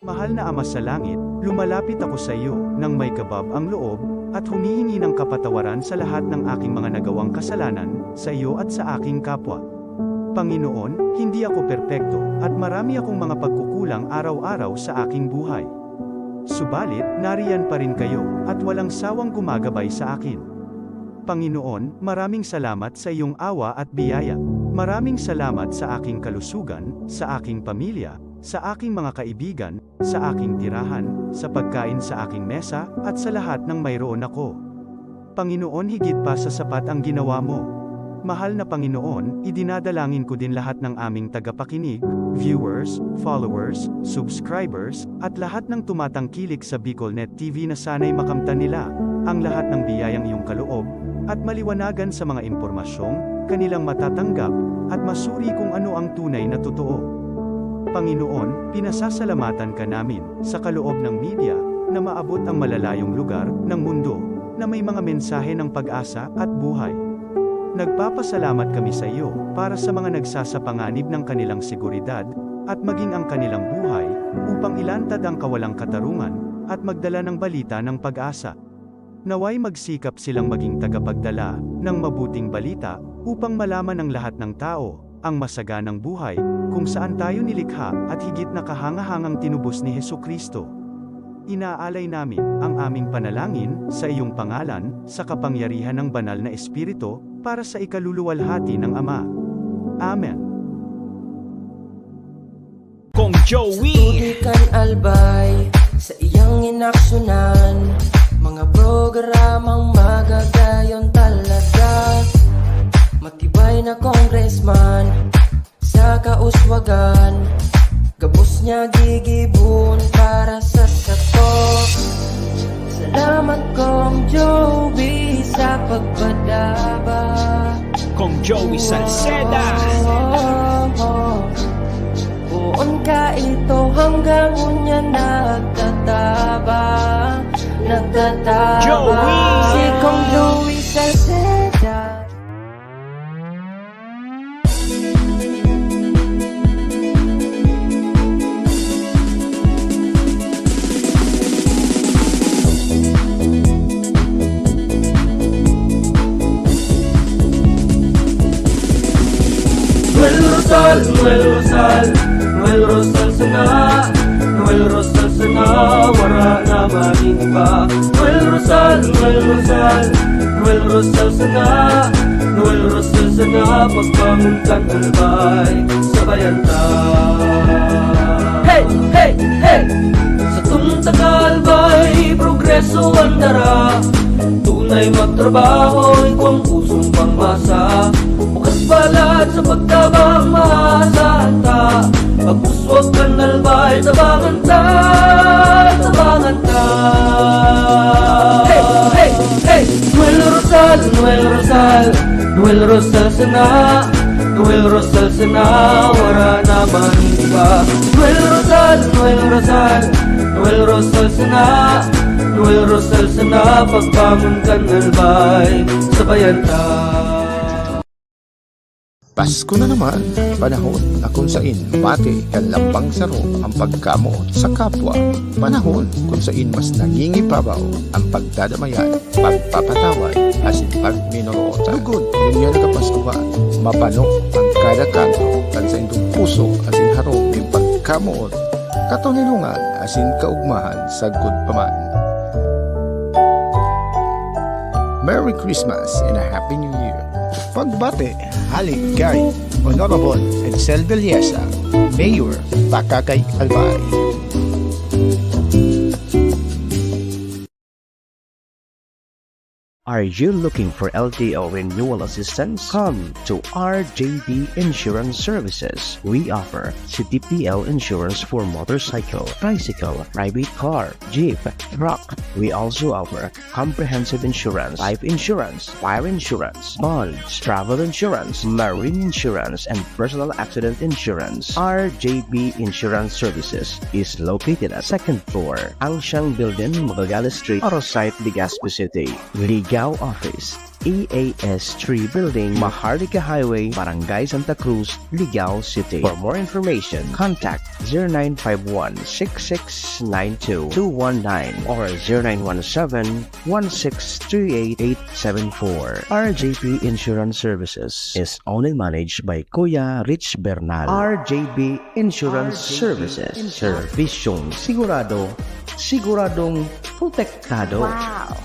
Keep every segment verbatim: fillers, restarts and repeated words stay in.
Mahal na Ama sa Langit, lumalapit ako sa iyo nang may kabab ang loob at humihingi ng kapatawaran sa lahat ng aking mga nagawang kasalanan sa iyo at sa aking kapwa. Panginoon, hindi ako perpekto at marami akong mga pagkukulang araw-araw sa aking buhay. Subalit, nariyan pa rin kayo at walang sawang gumagabay sa akin. Panginoon, maraming salamat sa iyong awa at biyaya. Maraming salamat sa aking kalusugan, sa aking pamilya, sa aking mga kaibigan, sa aking tirahan, sa pagkain sa aking mesa, at sa lahat ng mayroon ako. Panginoon, higit pa sa sapat ang ginawa mo. Mahal na Panginoon, idinadalangin ko din lahat ng aming tagapakinig, viewers, followers, subscribers, at lahat ng tumatangkilik sa BicolNet T V na sana'y makamtan nila ang lahat ng biyayang iyong kaloob at maliwanagan sa mga impormasyong kanilang matatanggap at masuri kung ano ang tunay na totoo. Panginoon, pinasasalamatan ka namin sa kaloob ng media na maabot ang malalayong lugar ng mundo na may mga mensahe ng pag-asa at buhay. Nagpapasalamat kami sa iyo para sa mga nagsasapanganib ng kanilang seguridad at maging ang kanilang buhay upang ilantad ang kawalang katarungan at magdala ng balita ng pag-asa. Naway magsikap silang maging tagapagdala ng mabuting balita upang malaman ng lahat ng tao ang masaganang buhay kung saan tayo nilikha at higit na kahangahangang tinubos ni Jesu-Cristo. Inaalay namin ang aming panalangin sa iyong pangalan, sa kapangyarihan ng Banal na Espiritu, para sa ikaluluwalhati ng Ama. Amen. Kong Joey. Sa tubig kan Albay, sa iyang inaksunan, mga programang magagayon talaga. Matibay na congressman, sa kauswagan, gabos niya gigibon para sa sato. Salamat, Kong Joey, sa pagpadaba. Kong Joey Salceda. Poon ka ito hanggang unya nagtataba, nagtataba. Joey! Si Kong Joey Salceda. Noel Rosal, Noel Rosal, Noel Rosal sana, Noel Rosal sana, wara na magin iba. Noel Rosal, Noel Rosal, Noel Rosal sana, Noel Rosal sana, pagbangon kan Albay, sabayan ta. Hey! Hey! Hey! Satong taga Albay, progreso an dara. Tunay magtrabaho, igwang pusong pangmasa. Bukas balat sa pagtabang, maasahan ta. Pag-uswag kan Albay, tabangan ta, tabangan ta. Hey! Hey! Hey! Noel Rosal, Noel Rosal, Noel Rosal sana, Noel Rosal sana, wara na man iba. Noel Rosal, Noel Rosal, Noel Rosal sana, Noel Rosal sana, pagbangon kan Albay, sabayan ta. Pasko na naman, panahon na kung sain mati kan lambang saro ang pagkamoot sa kapwa. Panahon kung sain mas nangingibabaw ang pagdadamayan, pagpapatawad, asin pagminoroota. Lugod, ngunyan na Kapaskuhan, mapano ang kada kanto kan saindong puso asin harong nin pagkamoot, katonilongan asin kaugmahan sagkod pa man. Merry Christmas and a Happy New Year! Pagbati hale kay Honorable Edsel Villesa, Mayor, Pakakay, Albay. Are you looking for L T O renewal assistance? Come to R J B Insurance Services. We offer C T P L insurance for motorcycle, tricycle, private car, jeep, truck. We also offer comprehensive insurance, life insurance, fire insurance, bonds, travel insurance, marine insurance, and personal accident insurance. R J B Insurance Services is located at second floor, Ancient Building, Magallanes Street, Oro Site, Legazpi City. Ligao Office, E A S three Building, Maharlika Highway, Barangay Santa Cruz, Ligao City. For more information, contact zero nine five one six six nine two two one nine or zero nine one seven one six three eight eight seven four. R J P Insurance Services is owned and managed by Kuya Rich Bernal. R J B Insurance Services. Insurance. Serbisyong sigurado, siguradong protektado. Wow!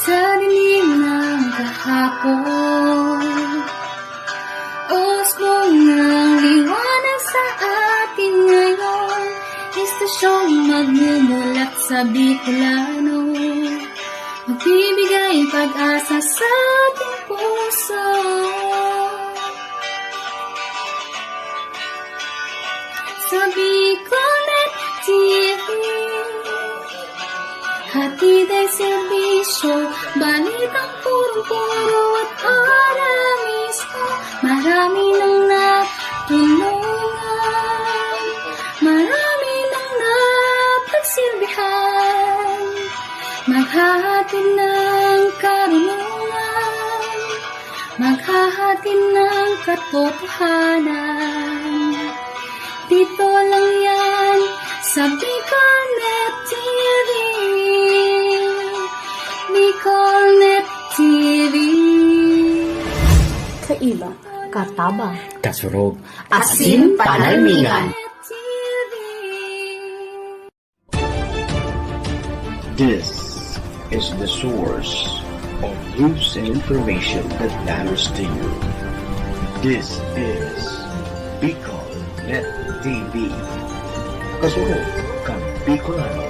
Sa dilim ng kahapon, usbong ng liwanag sa atin ngayon, estasyong magmumulat sa Bicolano, magbibigay pag-asa sa ating puso. Sa Bicolnet T V, hatid ang serbisyo, balitang purong-puro at para mismo. Marami nang natulungan, marami nang napagsilbihan. Maghahatid ng karunungan, maghahatid ng katotohanan. Dito lang yan sa Bicolnet T V. Bicolnet T V. Kaiba, katabang, kasurog, asin panalmingan. This is the source of news and information that matters to you. This is Bicol Net T V. Kasunod kan Bicolano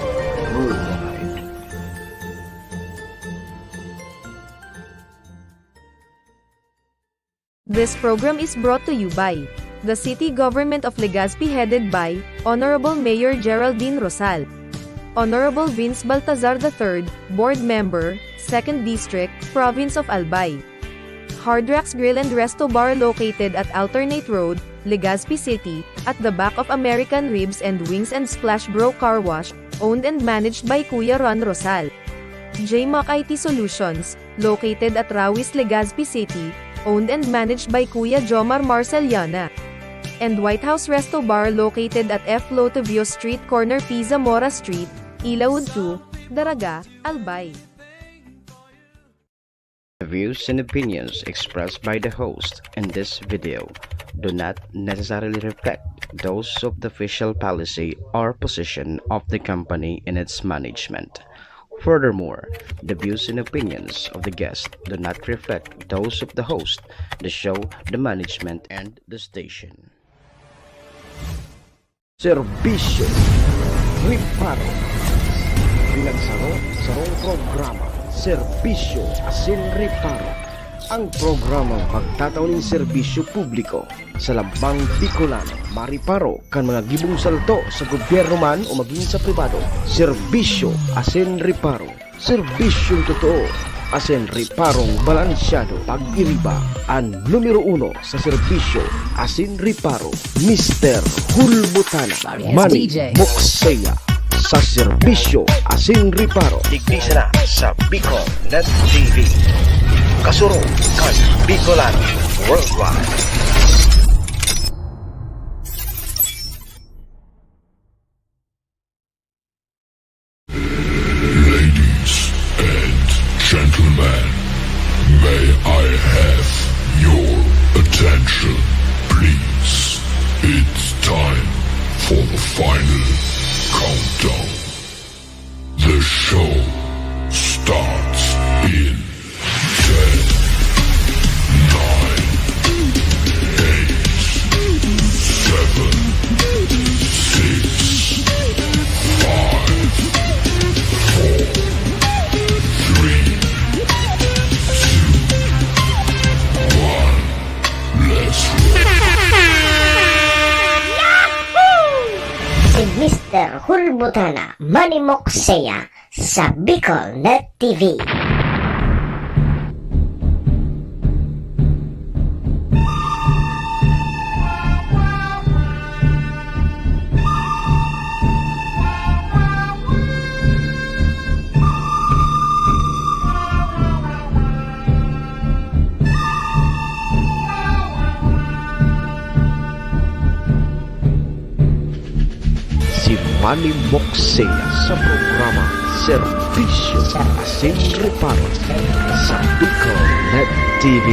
Worldwide. This program is brought to you by the City Government of Legazpi, headed by Honorable Mayor Geraldine Rosal, Honorable Vince Baltazar the third, Board Member, Second District, Province of Albay. Hard Rocks Grill and Resto Bar, located at Alternate Road, Legazpi City, at the back of American Ribs and Wings and Splash Bro Car Wash, owned and managed by Kuya Ron Rosal. J Mac I T Solutions, located at Rawis, Legazpi City, owned and managed by Kuya Jomar Marceliana. And White House Resto Bar, located at F Lotovio Street, corner P Zamora Street, Ilaud two, Daraga, Albay. The views and opinions expressed by the host in this video do not necessarily reflect those of the official policy or position of the company and its management. Furthermore, the views and opinions of the guest do not reflect those of the host, the show, the management, and the station. Serbisyo, reparo. Pinagsaro-sarong programa, serbisyo asin reparo. Ang programang pagtatao nin serbisyo publiko sa lambang Bicolano, mareparo kan mga gibong salto sa gobyerno man o magin sa pribado. Serbisyo asin reparo. Serbisyong totoo asin reparong balansyado. Pag-iriba an numero uno sa serbisyo asin reparo, Mister Hulbutana, Manny Mokseya, sa serbisyo asin reparo. Digdi sana sa Bicol Net T V. Kasurog kan Bicolano Worldwide. Ladies and gentlemen, may I have your attention, please? It's time for the final countdown. The show starts in ten, nine, eight, seven, six, five, four, three, two, one. Let's roll. Si Mister Hulbutana, Manny Mokseya, sa Bicol Net T V. Manny Moksea sa programa Serbisyo asin Reparo sa Bicol Net T V.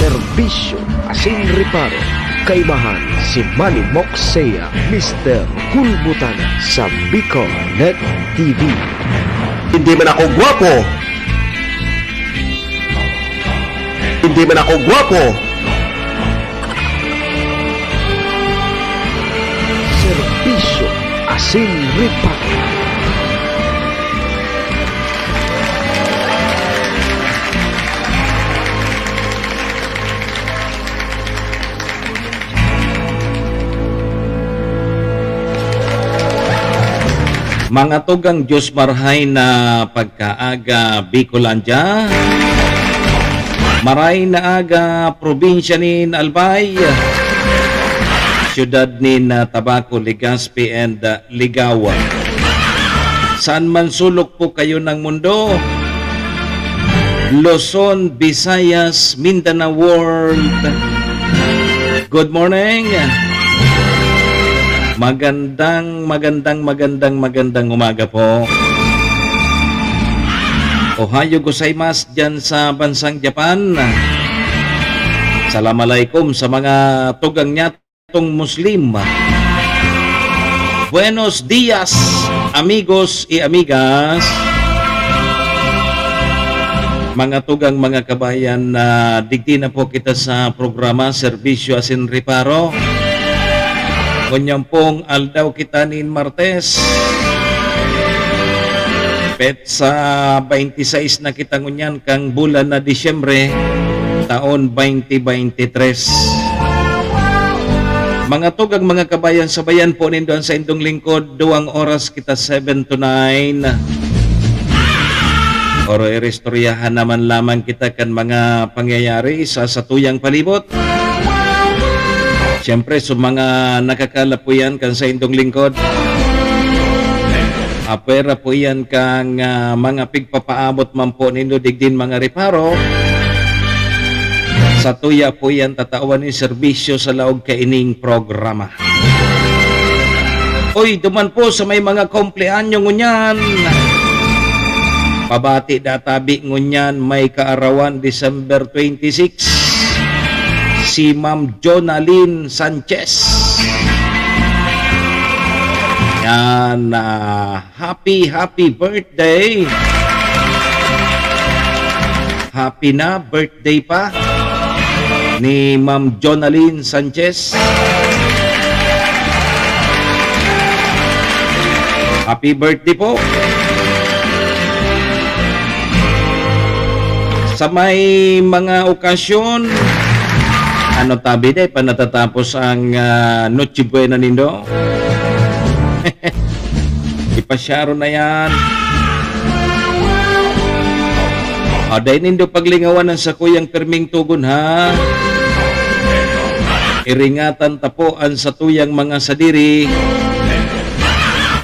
Serbisyo asin Reparo, kaibahan si Manny Moksea, Mister Kulbutana sa Bicol Net T V. Hindi man ako gwapo. Hindi man ako gwapo. Serbisyo asin Reparo. Mga tugang, Diyos marhay na pagkaaga, Bicolandia. Maray na aga, probinsya nin Albay, siyudad nin, ah, Tabaco, Legazpi, and, ah, Ligao. Saan man sulok po kayo ng mundo, Luzon, Visayas, Mindanao World. Good morning. Magandang, magandang, magandang, magandang umaga po. Ohayo gozaimasu diyan sa bansang Japan. Salam alaikum sa mga tugang niya. Muslim. Buenos dias, amigos y amigas. Mga tugang, mga kabayan, na digdi na po kita sa programa Serbisyo asin Reparo. Ngunyan pong aldaw kita nin Martes. Petsa twenty-six na kita ngunyan kang bulan na Disyembre, taon twenty twenty-three. Mga tugang, mga kabayan, sabayan po nindo an saindong lingkod, duwang oras kita, seven to nine. Oro iristoryahan naman lamang kita kan mga pangyayari sa satuyang palibot. Siyempre, sa mga nakakalapo yan kan saindong lingkod. Apwera po iyan kan, ah, mga pigpapaabot man po nindo digdin mga reparo. Satuya po iyan tatawan nin serbisyo sa laog kaining programa. Oy, duman po sa may mga kumpleanyo ngunyan. Pabati da tabi ngunyan may kaarawan December twenty-six, si Ma'am Jonalyn Sanchez. Yan, ah, happy, happy birthday. Happy na birthday pa ni Ma'am Jonalyn Sanchez. Happy birthday po. Sa may mga okasyon, ano tabi, di pa natatapos ang, ah, Noche Buena nindo? Ipasyaro na yan. O, dai nindo paglingawan ang sakuyang pirming tugon, ha? Iringatan ta po ang satuyang mga sadiri.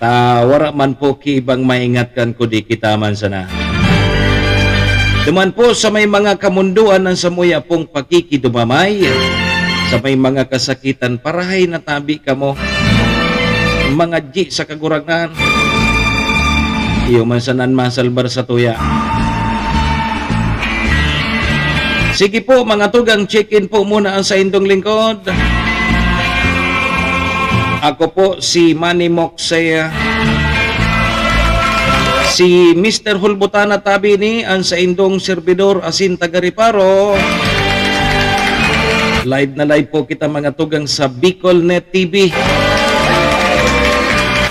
Ta wara man po ki ibang maingat kan kudi kita man sana. Duman po sa may mga kamundoan ang samuya pong pakikidumamay, sa may mga kasakitan, parahay na tabi kamo. Mga G sa Kagurangnan, iyo man sana an masalbar satuya. Sige po, mga tugang, check-in po muna ang saindong lingkod. Ako po si Manny Moksea. Si Mister Hulbutana tabi ni ang saindong serbidor asin taga-reparo. Live na live po kita, mga tugang, sa Bicol Net T V.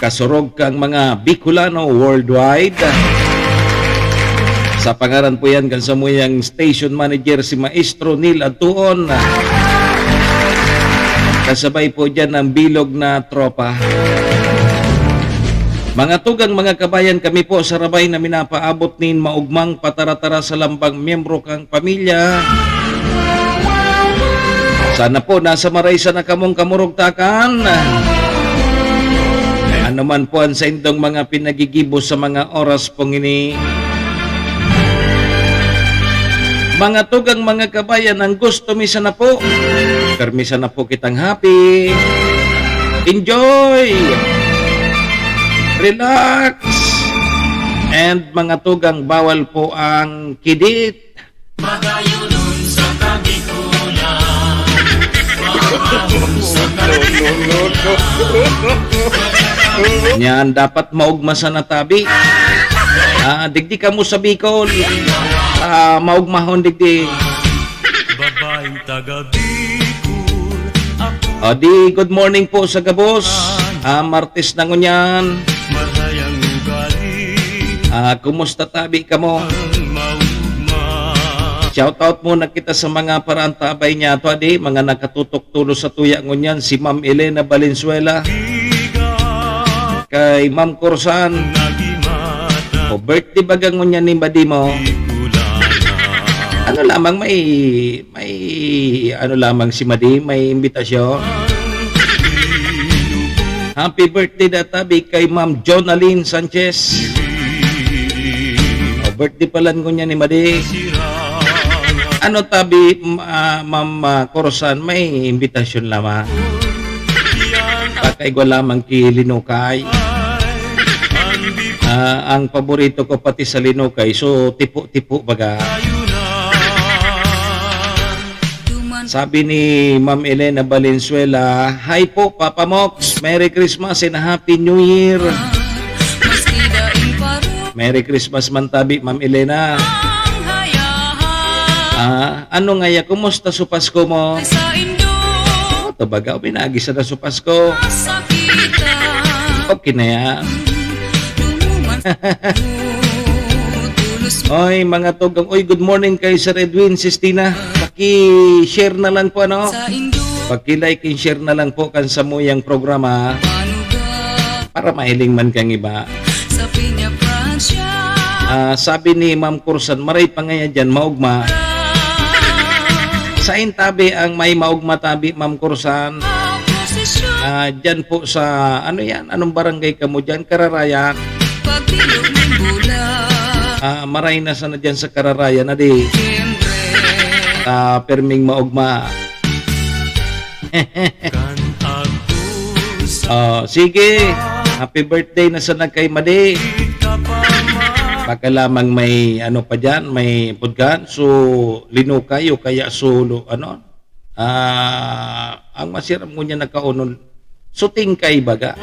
Kasurog kang mga Bicolano worldwide. Sa pangaran po yan kan samuyang station manager, si Maestro Neil Adtuon. Kasabay po dyan ang bilog na tropa. Mga tugang, mga kabayan, kami po sarabay na minapaabot nin maugmang patara-tara sa lambang miyembro kang pamilya. Sana po nasa maray sana kamong kamurugtakan. Ano man po ang saindong mga pinagigibo sa mga oras pong ini, Mga tugang, mga kabayan, ang gusto mi sana po, permi sana po kitang happy. Enjoy! Relax! And mga tugang, bawal po ang kidit. Magayunon sa tabi ko lang. Magayunon sa tabi ko lang. Yan, dapat maugma sana tabi. Ah, digdi kamo sa Bicol. Ah, maugmahon digdi. Babaeng taga Bicol, ako O di, good morning po sa gabos. Ah, Martes na ngunyan. Marayang ugali. Ah, kumusta tabi kamo? Ang maugma. Shout out muna kita sa mga parantabay niya to, adi, mga nakatutok tulo sa tuya ngunyan, si Ma'am Elena Valenzuela, Biga. Kay Ma'am Corsan. Nagimata. O, birthday baga ngunyan ni Madi mo? Di ko lang. Ano lamang, may, may, ano lamang si Madi, may imbitasyon. Happy birthday, databi, kay Ma'am Jonalyn Sanchez. O, birthday pala ngunyan ni Madi. Ano tabi, m-, ah, Ma'am, ah, Corsan, may imbitasyon lamang. Pakaigwa lamang ki Linukay. Ah, ang paborito ko pati sa Linukay, so tipo-tipo baga. Sabi ni Ma'am Elena Valenzuela, "Hi po, Papa Mox. Merry Christmas and a Happy New Year." Merry Christmas man tabi, Ma'am Elena. Ah, ano ngaya, kumusta su Pasko mo? Ito baga, binagi sa na su Pasko. Okay na yan. Oy, mga tugang. Oy, good morning kay Sir Edwin Sistina. Paki-share na lang po, ano? Paki-like and share na lang po kan samuyang programa para mahiling man kang iba. Ah, sabi ni Ma'am Corsan, maray pa ngaya dyan, maugma. Sain tabi ang may maugma tabi, Ma'am Corsan? Ah, dyan po sa, ano yan? Anong barangay kamo dyan? Kararayan? Ah, maray na sana dyan sa Kararayan, adi. Ah, perming maugma. Oh, sige. Happy birthday na sana kay Madi. Baka lamang may ano pa dyan, may pudkan. So, Linukay o kaya solo, ano? Ah, ang masiram ko niya nakaunon, sutingkay baga.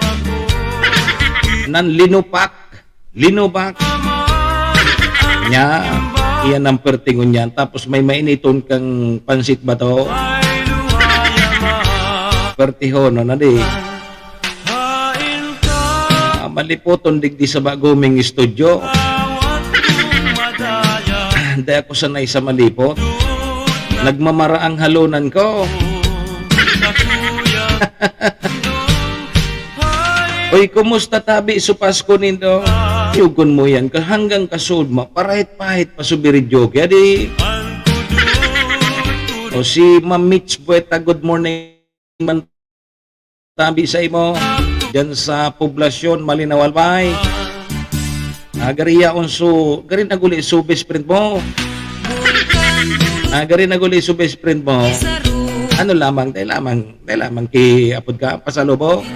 Nan linupak, linubak. Nya, iyan ang perti ngunyan. Tapos may mainiton kang pansit ba to? Pertihonon na di. Ah, malipoton digdi sa baguming estudyo. Dai ako sanay sa malipot. Nagmamara ang halonan ko. Uy, kumusta tabi su Pasko nindo? Yugon mo yan ka hanggang kasud ma, parahit-pahit pa su biridyo. Kaya di, o si Ma'am Mitch Bueta, good morning man tabi sa imo, diyan sa Poblacion, Malinaw, Albay. Ah, gari yaon su, gari naguli su best friend mo. Ah, gari naguli su best friend mo. Ano lamang, dai lamang, dai lamang ki apod ka, pasalubong.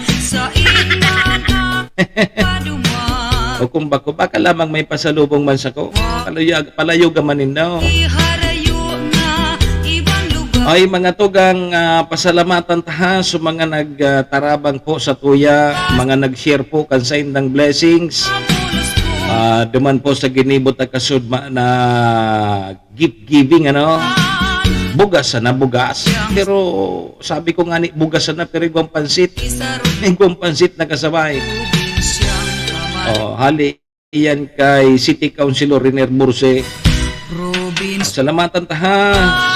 O kung bako, baka lamang may pasalubong man sako. Palayag-, palayoga man nindo. Ay, mga tugang, ah, pasalamatan ta ha, sa mga nag, ah, tarabang po sa tuya, mga nag-share po kan saindang blessings. Ah, duman po sa ginibo ta kasudma na gift giving, ano? Bugas sana, bugas. Pero sabi ko nga ni, bugas sana, pero igwang pansit. Igwang pansit na kasabay. Oh, hali. Iyan kay City Councilor Riner Burse. Salamatan ta ha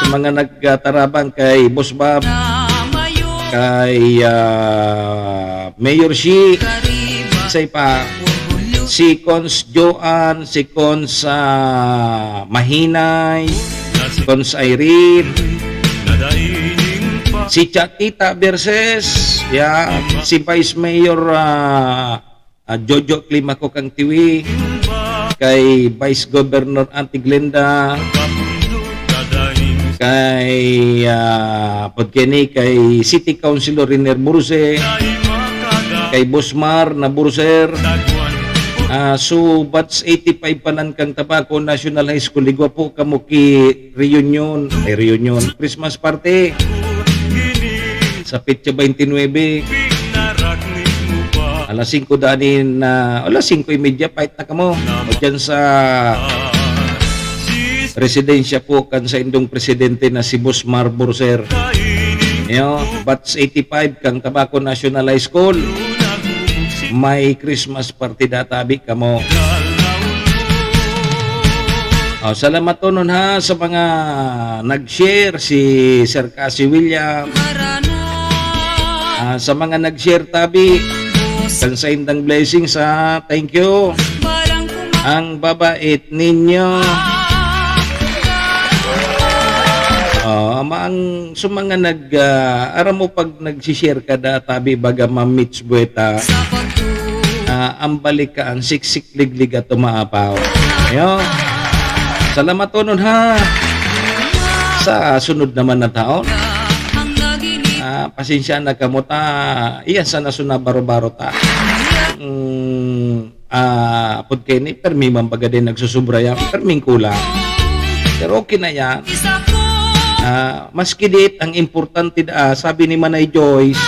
sa mga nagtarabang kay Boss Bob, kay, ah, Mayor Shi, say pa, si Cons Joan, si Cons, ah, Mahinay, si Cons Irene, si Chatita Verses, yan, si Vice Mayor, ah, ah, Jojo Climaco kang Tiwi, kay Vice Governor Auntie Glenda, kay, ah, Podkeni, kay City Councilor Riner Burse, kay Bosmar na Burser. Ah, so, batch eighty-five pa lang kan Tabaco National High School, igwa po kamo ki reunion, ay, reunion, Christmas party sa petsa twenty-nine. Alas singko danin na, alas singko y media, pait na kamo. O dyan sa residensya po kan saindong presidente na si Boss Mar Burser. Yo, batch eighty-five kang Tabaco National High School. May Christmas party da tabi kamo. Oh, salamaton ha sa mga nag-share, si Sir Cassie William. Ah, sa mga nag-share tabi, kan saindang blessings, ha. Thank you. Ang babait ninyo. Oh, ama, ang, sa mga nag, ah, aram mo, pag nag-share ka da tabi, baga Ma'am Mitch Bueta, ah, ang balikaan, siksik liglig at umaapaw. Ayo. Salamaton, ha. Sa sunod naman na taon. Ah, pasensya na kamo ta. Iya sana suna baro-baro ta. Mm, ah, apod kaini, permi man baga din nagsusubra yan. Perming kulang. Pero okay na yan. Ah, maski diit, ang importante, ah, sabi ni Manay Joyce,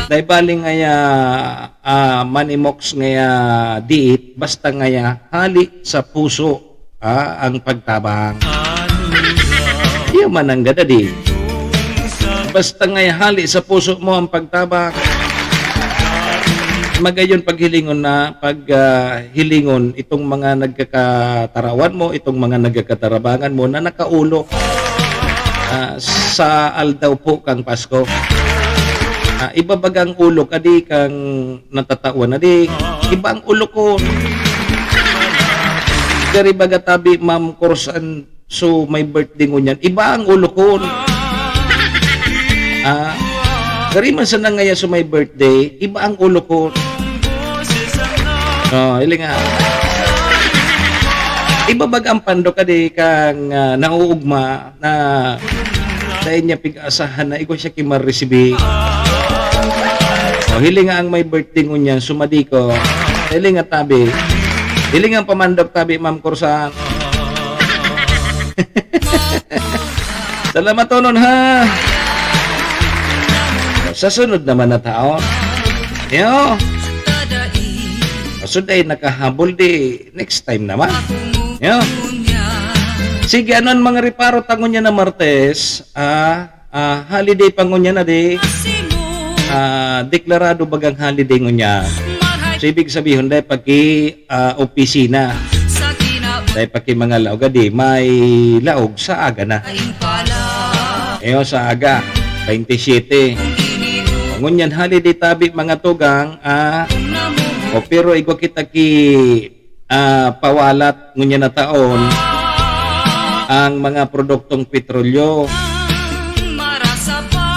dai bali ngaya, ah, manimoks ngaya diit, basta ngaya hali sa puso, ah, ang pagtabang. Iyo man ang gadadi. Basta ngaya hali sa puso mo ang pagtabang, magayon paghilingon na, pag, ah, hilingon itong mga nagkakatarawan mo, itong mga nagkakatarabangan mo na nakaulok, ah, sa aldaw po kang Pasko. Ah, iba bagang ulok, adi kang natatawan na di, iba ang ulokon. Gari baga tabi, Ma'am Corsan, so may birthday ngunyan, iba ang ulokon. Ah, gari man sana ngaya so may birthday, iba ang ulokon. Oh, hiling nga. Iba baga ang pandok, adi kang, ah, nauugma na dai niya pig-asahan na igwa siya ki maresibi. O, hiling nga ang may birthday ngunyan, sumadi ko. Hiling nga tabi. Hiling nga pamandok tabi, Ma'am Corsan. Salamaton, ha. Sa sunod naman na taon. Yo. Sa sunod ay nakahabol di. Next time naman. Yo. Sige, ano ang mga reparo ta ngunyan na Martes? Ah, ah, holiday pa ngunyan na di. Ah, deklarado bagang holiday ngunyan. So, ibig sabihon, dai pa ki, ah, opisina. Dai pa ki mga laog, adi, may laog sa aga na. Iyo, sa aga, twenty-seven. Ngunyan, holiday tabi, mga tugang, ah, o, pero igwa kita ki, ah, pawalat ngunyan na taon ang mga produktong petrolyo.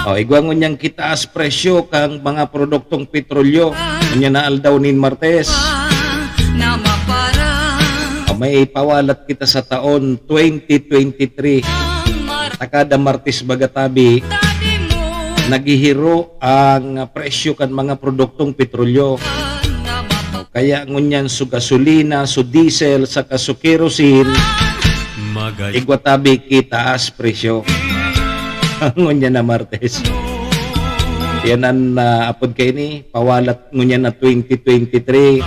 O, igwa ngunyan kitaas presyo kang mga produktong petrolyo ngunyan na aldaw nin Martes. O, may pawalat kita sa taon twenty twenty-three. Ta kada Martes baga tabi, naghihiro ang presyo kan mga produktong petrolyo. Kaya ngunyan so gasolina, so diesel, saka so kerosene, igwa tabi ki taas presyo. Ngunyan na Martes. Yan ang, ah, apod kaini, pawalat ngunyan na twenty twenty-three.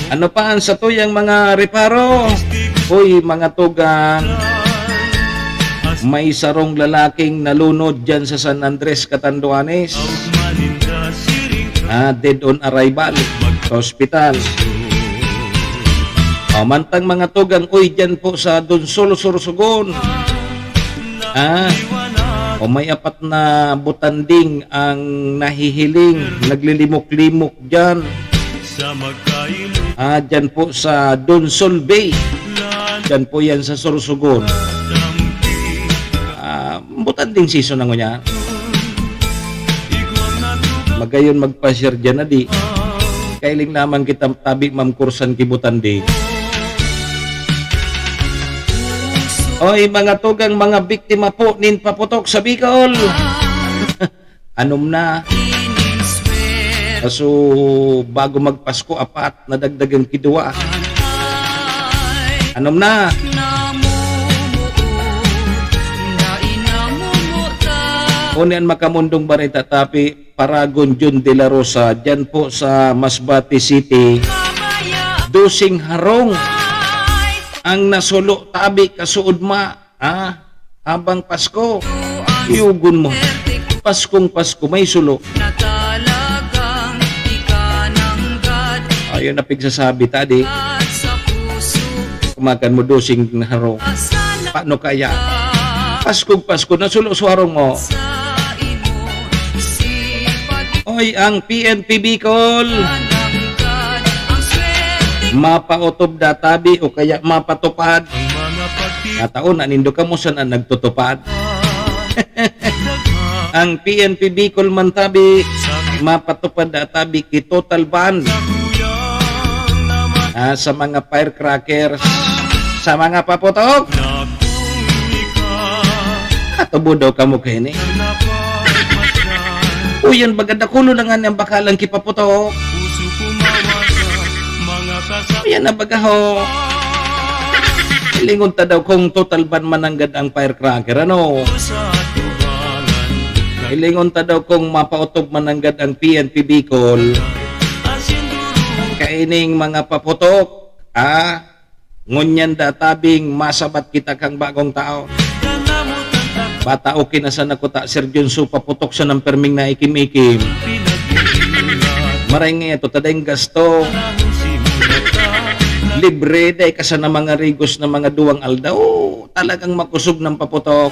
Ano pa ang satuyang mga reparo? Uy, mga tugang, may sarong lalaking nalunod dyan sa San Andres, Catanduanes. Ah, dead on arrival sa ospital. O, mantang mga tugang, uy, dyan po sa Donsol, Sorsogon. Ah, o may apat na butanding ang nahihiling, naglilimok-limok dyan. Ah, dyan po sa Donsol Bay. Dyan po yan sa Sorsogon. Ah, butanding season na ngunyan. Magayon magpa-share dyan na di. Kailing naman kita tabi, Ma'am Kursan, ki butanding. Oy, mga tugang, mga biktima po nin paputok sa Bicol. Anom na. Kaso, bago magpasko, apat, nadagdagan ki duwa. Anom na. Uni an makamundong bareta, tapi, Paragon Jun de la Rosa, dyan po sa Masbate City. Dosing harong ang nasulo tabi kasuodma, ah, habang Pasko. Yugon mo. Paskong Pasko, may sulo. Ayun na pigsasabi, tadi. Kumakan mo dosing harong. Paano kaya? Paskong Pasko, nasulo sa harong mo. Oy, ang P N P Bicol. Mapaotob da tabi o kaya mapatupad. Kataon na nindo kamo sana nagtutupad. Ang P N P Bicol man tabi, mapatupad da tabi ki total ban. Ah, sa mga firecrackers, sa mga paputok. Katubo daw kamo kaini. Uyan, baga dakulo na nga niyang bakalang kipaputok. Uyan na baga ho. Hilingon ta daw kung total ban mananggad ang firecracker, ano? Hilingon ta daw kung mapaotob mananggad ang P N P Bicol. Kaining mga paputok, ah? Ngunyan da tabing masabat kita kang bagong taon. Bata, okay na sana kuta, Sir Junso, paputok sa nang perming na ikim-ikim. Maray nga ito, tadayng gasto. Libre, day ka sana mga rigos na mga duwang aldaw. Talagang makusog ng paputok.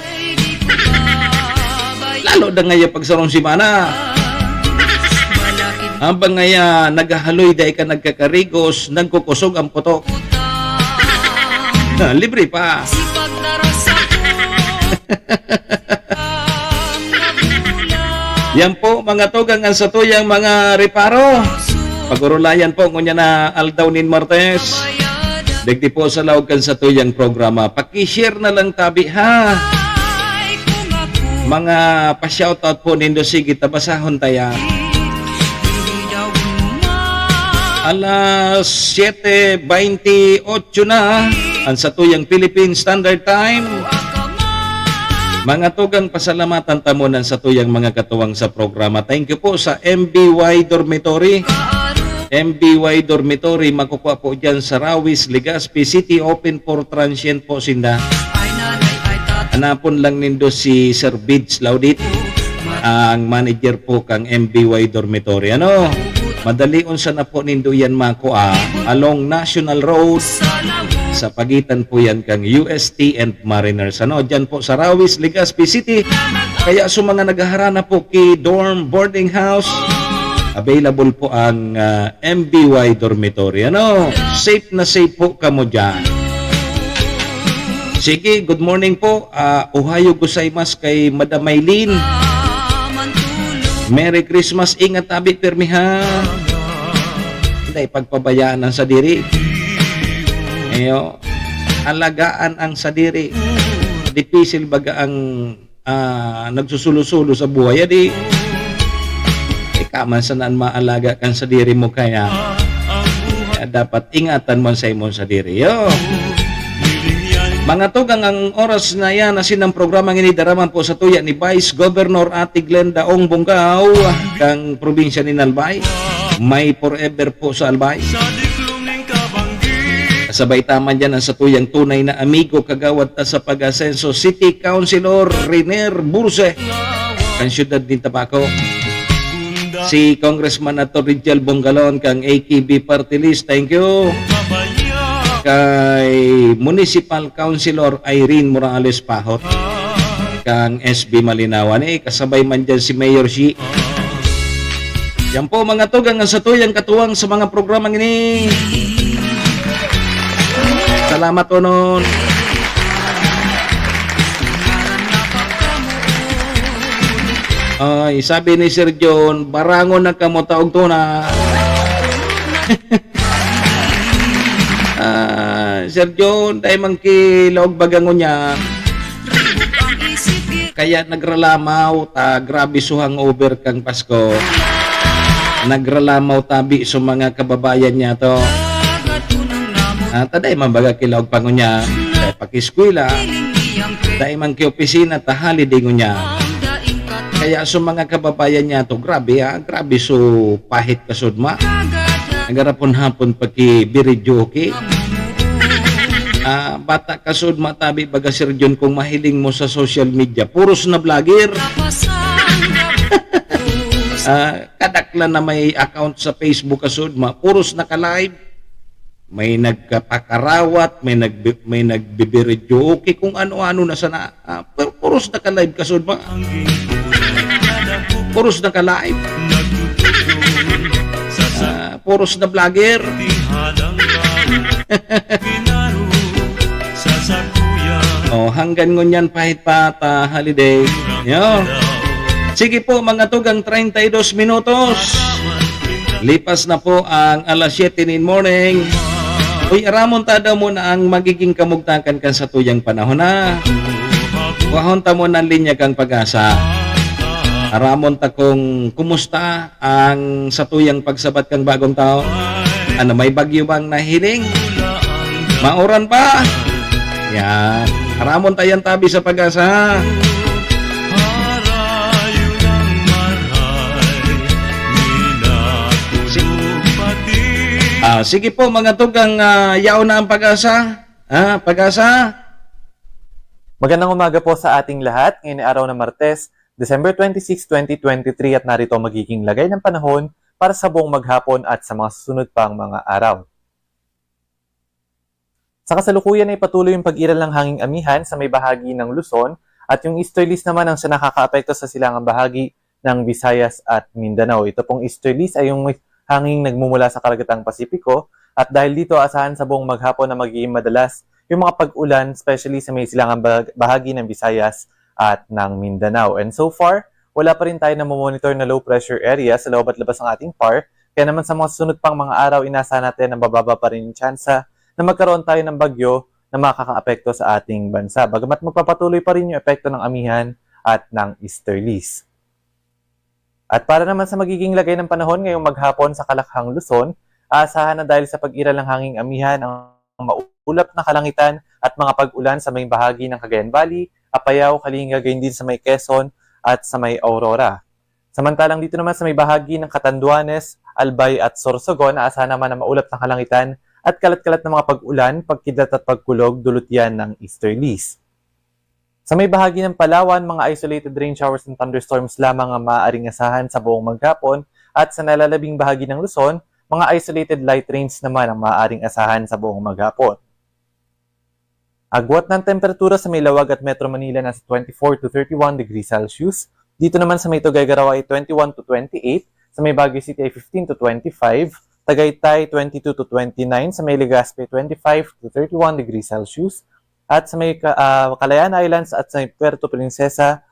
Lalo na ngaya pag sarong semana. Habang ngaya naghahaloy, dai ka nagkakarigos, nagkukusog ang putok. Ha, libre pa. Yan po, mga tugang, ang satuyang mga reparo. Pag-orolayan po, ngunyan na aldaw nin Martes. Digdi po sa laog kan satuyang programa. Paki-share na lang tabi, ha? Mga pa-shoutout po nindo, sige, tabasahon ta yan. Alas siyete beinti otso na ang satuyang Philippine Standard Time. Mga tugang, pasalamatan ta muna ang satuyang mga katuwang sa programa. Thank you po sa M B Y Dormitory. M B Y Dormitory, makukuha po dyan sa Rawis, Legazpi City, open for transient po sinda. Hanapon lang nindo si Sir Bids Laudit, ang manager po kang M B Y Dormitory. Ano? Madalion sana po nindo yan makua along National Road, sa pagitan po yan kang U S T and Mariners. Ano? Dyan po sa Rawis, Legazpi City. Kaya sa mga naghaharana po ki dorm boarding house, available po ang, ah, M B Y dormitory. Ano? Safe na safe po kamo dyan. Sige, good morning po. Ah, ohayo gozaimasu kay Madam Maylene. Merry Christmas. Ingat tabi, pirmi ha. Hindi, pagpabayaan ang sadiri. Ayo, alagaan ang sadiri. Dipisil baga ang ah, nagsusulo-sulo sa buhay, adi, ika man sana an maalaga kan sadiri mo kaya. Kaya dapat ingatan mo an saimong sadiri, yo. Mga tugang, ang oras na yan, asin ang programa ngini daraman po sa tuya ni Vice Governor Ate Glenda Ong Bongao, kang probinsya ni Albay. May forever po sa Albay. Kasabay ta man dyan ang satuyang tunay na amigo, kagawad ta sa pag-asenso, City Councilor Riner Burse, kan siyudad nin Tabaco. Si Congressman Attorney Jel Bongalon kang A K B Party List, thank you. Kay Municipal Councilor Irene Morales Pahot, kang S B Malinawan. Eh, kasabay man dyan si Mayor Shi. Yan po, mga tugang, ang satuyang katuwang sa mga programang ini. Salamat, Onon. Ay, sabi ni Sir John, "Barangon na kamo, taog to na." Ay, Sir John, dai man ki laog baga ngunyan. Kaya nagralamaw ta, grabe su hangover kan Pasko. Nagralamaw tabi su mga kababayan niyato. Ah, ta dai man baga ki laog pa ngunyan. Dai pa ki eskwela. Dai man ki opisina, ta holiday ngunyan. Kaya su mga kababayan niyato, grabe, ah, grabe su pahit kasudma. Nagarapon-hapon pa ki videoke. Ah, bata kasudma tabi baga, Sir John, kung mahiling mo sa social media, puros na vlogger. Ah, kadaklan na may account sa Facebook kasudma, puros naka-live. May nagkapakarawat, may nagbi-, may nagbibiridyoke, kung ano-ano na sana. Ah, pero puros naka-live kasudma. Puros naka-live. Ah, puros na vlogger. Oh, hanggang ngunyan pahit pa ta holiday. Yo. Sige po, mga tugang, treinta y dos minutos. Lipas na po ang alas siyete nin morning. Uy, aramon ta daw muna ang magiging kamugtakan kan satuyang panahon, ha? Kuhahon ta muna ang linya kan Pag-asa. Aramon ta kung kumusta ang satuyang pagsabat kan bagong taon. Ano, may bagyo bang nahiling? Mauran pa? Yan. Aramon ta yan tabi sa Pag-asa, ha? Ah, sige po, mga tugang, ah, yaon na ang Pag-asa. Ah, Pag-asa. Magandang umaga po sa ating lahat. Ngayon ay araw na Martes, December twenty-six, twenty twenty-three, at narito ang magiging lagay ng panahon para sa buong maghapon at sa mga susunod pang mga araw. Sa kasalukuyan ay patuloy yung pag-iral ng hanging amihan sa may bahagi ng Luzon, at yung easterlies naman ang siya nakakaapekto sa silangang bahagi ng Visayas at Mindanao. Ito pong easterlies ay yung hanging nagmumula sa Karagatang Pasipiko, at dahil dito, asahan sa buong maghapon na magiging madalas yung mga pag-ulan, especially sa may silangang bah-, bahagi ng Visayas at ng Mindanao. And so far, wala pa rin tayo namomonitor na low pressure area sa loob at labas ng ating par, kaya naman sa mga susunod pang mga araw, inaasahan natin na mababa pa rin yung tsansa na magkaroon tayo ng bagyo na makakaapekto sa ating bansa. Bagamat magpapatuloy pa rin yung epekto ng amihan at ng easterlies. At para naman sa magiging lagay ng panahon ngayong maghapon sa Kalakhang, Luzon, aasahan na dahil sa pag-iral ng hanging amihan ang maulap na kalangitan at mga pag-ulan sa may bahagi ng Cagayan Valley, Apayao, Kalinga, gayon din sa may Quezon at sa may Aurora. Samantalang dito naman sa may bahagi ng Catanduanes, Albay at Sorsogon, aasahan naman ang maulap na kalangitan at kalat-kalat na mga pag-ulan, pagkidlat at pagkulog, dulot yan ng easterlies. Sa may bahagi ng Palawan, mga isolated rain showers and thunderstorms lamang ang maaaring asahan sa buong maghapon, at sa nalalabing bahagi ng Luzon, mga isolated light rains naman ang maaaring asahan sa buong maghapon. Agwat ng temperatura sa may Laoag at Metro Manila nasa twenty-four to thirty-one degrees Celsius. Dito naman sa may Tuguegarao ay twenty-one to twenty-eight, sa may Baguio City ay fifteen to twenty-five, Tagaytay twenty-two to twenty-nine, sa may Legazpi twenty-five to thirty-one degrees Celsius, at sa may Ka-, ah, Kalayaan Islands at sa may Puerto Princesa,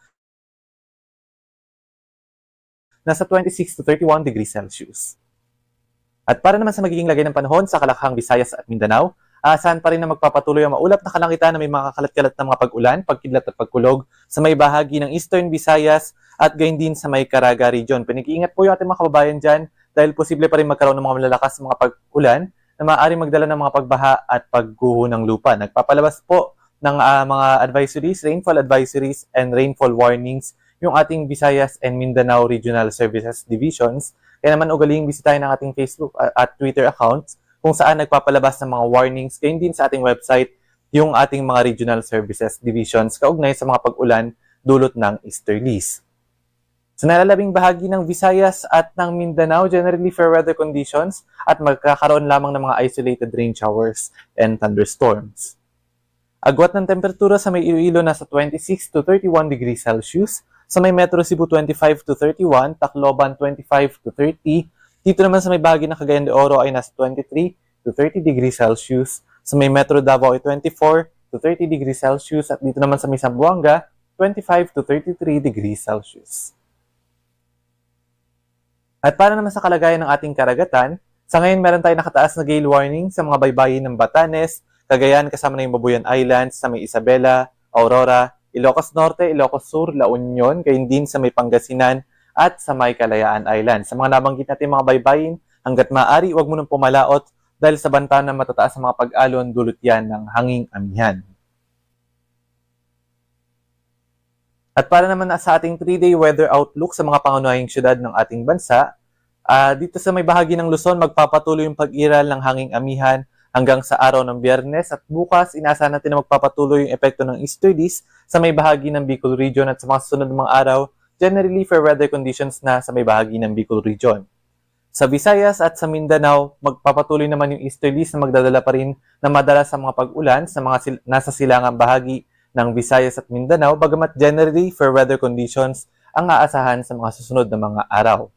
nasa twenty-six to thirty-one degrees Celsius. At para naman sa magiging lagay ng panahon sa Kalakhang, Visayas at Mindanao, aasahan pa rin na magpapatuloy ang maulap na kalangitan na may mga kakalat-kalat na mga pag-ulan, pagkidlat at pagkulog sa may bahagi ng Eastern Visayas at gayon din sa may Caraga Region. Pinag-iingat po yung ating mga kababayan dyan dahil posible pa rin magkaroon ng mga malalakas na mga pag-ulan na maaaring magdala ng mga pagbaha at pagguho ng lupa. Nagpapalabas po ng, ah, mga advisories, rainfall advisories and rainfall warnings yung ating Visayas and Mindanao Regional Services Divisions. Kaya naman, ugaliing bisitahin ang ating Facebook, ah, at Twitter accounts kung saan nagpapalabas ng mga warnings. Gayon din sa ating website, yung ating mga Regional Services Divisions kaugnay sa mga pag-ulan dulot ng easterlies. Sa nalalabing bahagi ng Visayas at ng Mindanao, generally fair weather conditions at magkakaroon lamang ng mga isolated rain showers and thunderstorms. Agwat ng temperatura sa may Iloilo nasa twenty-six to thirty-one degrees Celsius, sa may Metro Cebu twenty-five to thirty-one, Tacloban twenty-five to thirty, dito naman sa may bahagi ng Cagayan de Oro ay nasa twenty-three to thirty degrees Celsius, sa may Metro Davao ay twenty-four to thirty degrees Celsius, at dito naman sa may Zamboanga, twenty-five to thirty-three degrees Celsius. At para naman sa kalagayan ng ating karagatan, sa ngayon meron tayong nakataas na gale warning sa mga baybayin ng Batanes, Cagayan kasama na yung Babuyan Islands, sa may Isabela, Aurora, Ilocos Norte, Ilocos Sur, La Union, gayon din sa may Pangasinan at sa may Kalayaan Islands. Sa mga nabanggit natin mga baybayin, hanggat maaari, huwag mo nang pumalaot dahil sa banta na matataas ang mga pag-alon, dulot yan ng hanging amihan. At para naman sa ating three-day weather outlook sa mga pangunahing syudad ng ating bansa, ah, dito sa may bahagi ng Luzon, magpapatuloy yung pag-iral ng hanging amihan hanggang sa araw ng Biyernes, at bukas, inaasahan natin na magpapatuloy yung epekto ng easterlies sa may bahagi ng Bicol Region, at sa mga susunod na mga araw, generally fair weather conditions na sa may bahagi ng Bicol Region. Sa Visayas at sa Mindanao, magpapatuloy naman yung easterlies na magdadala pa rin na madalas sa mga pag-ulan sa mga sil-, nasa silangang bahagi ng Visayas at Mindanao, bagamat generally fair weather conditions ang aasahan sa mga susunod na mga araw.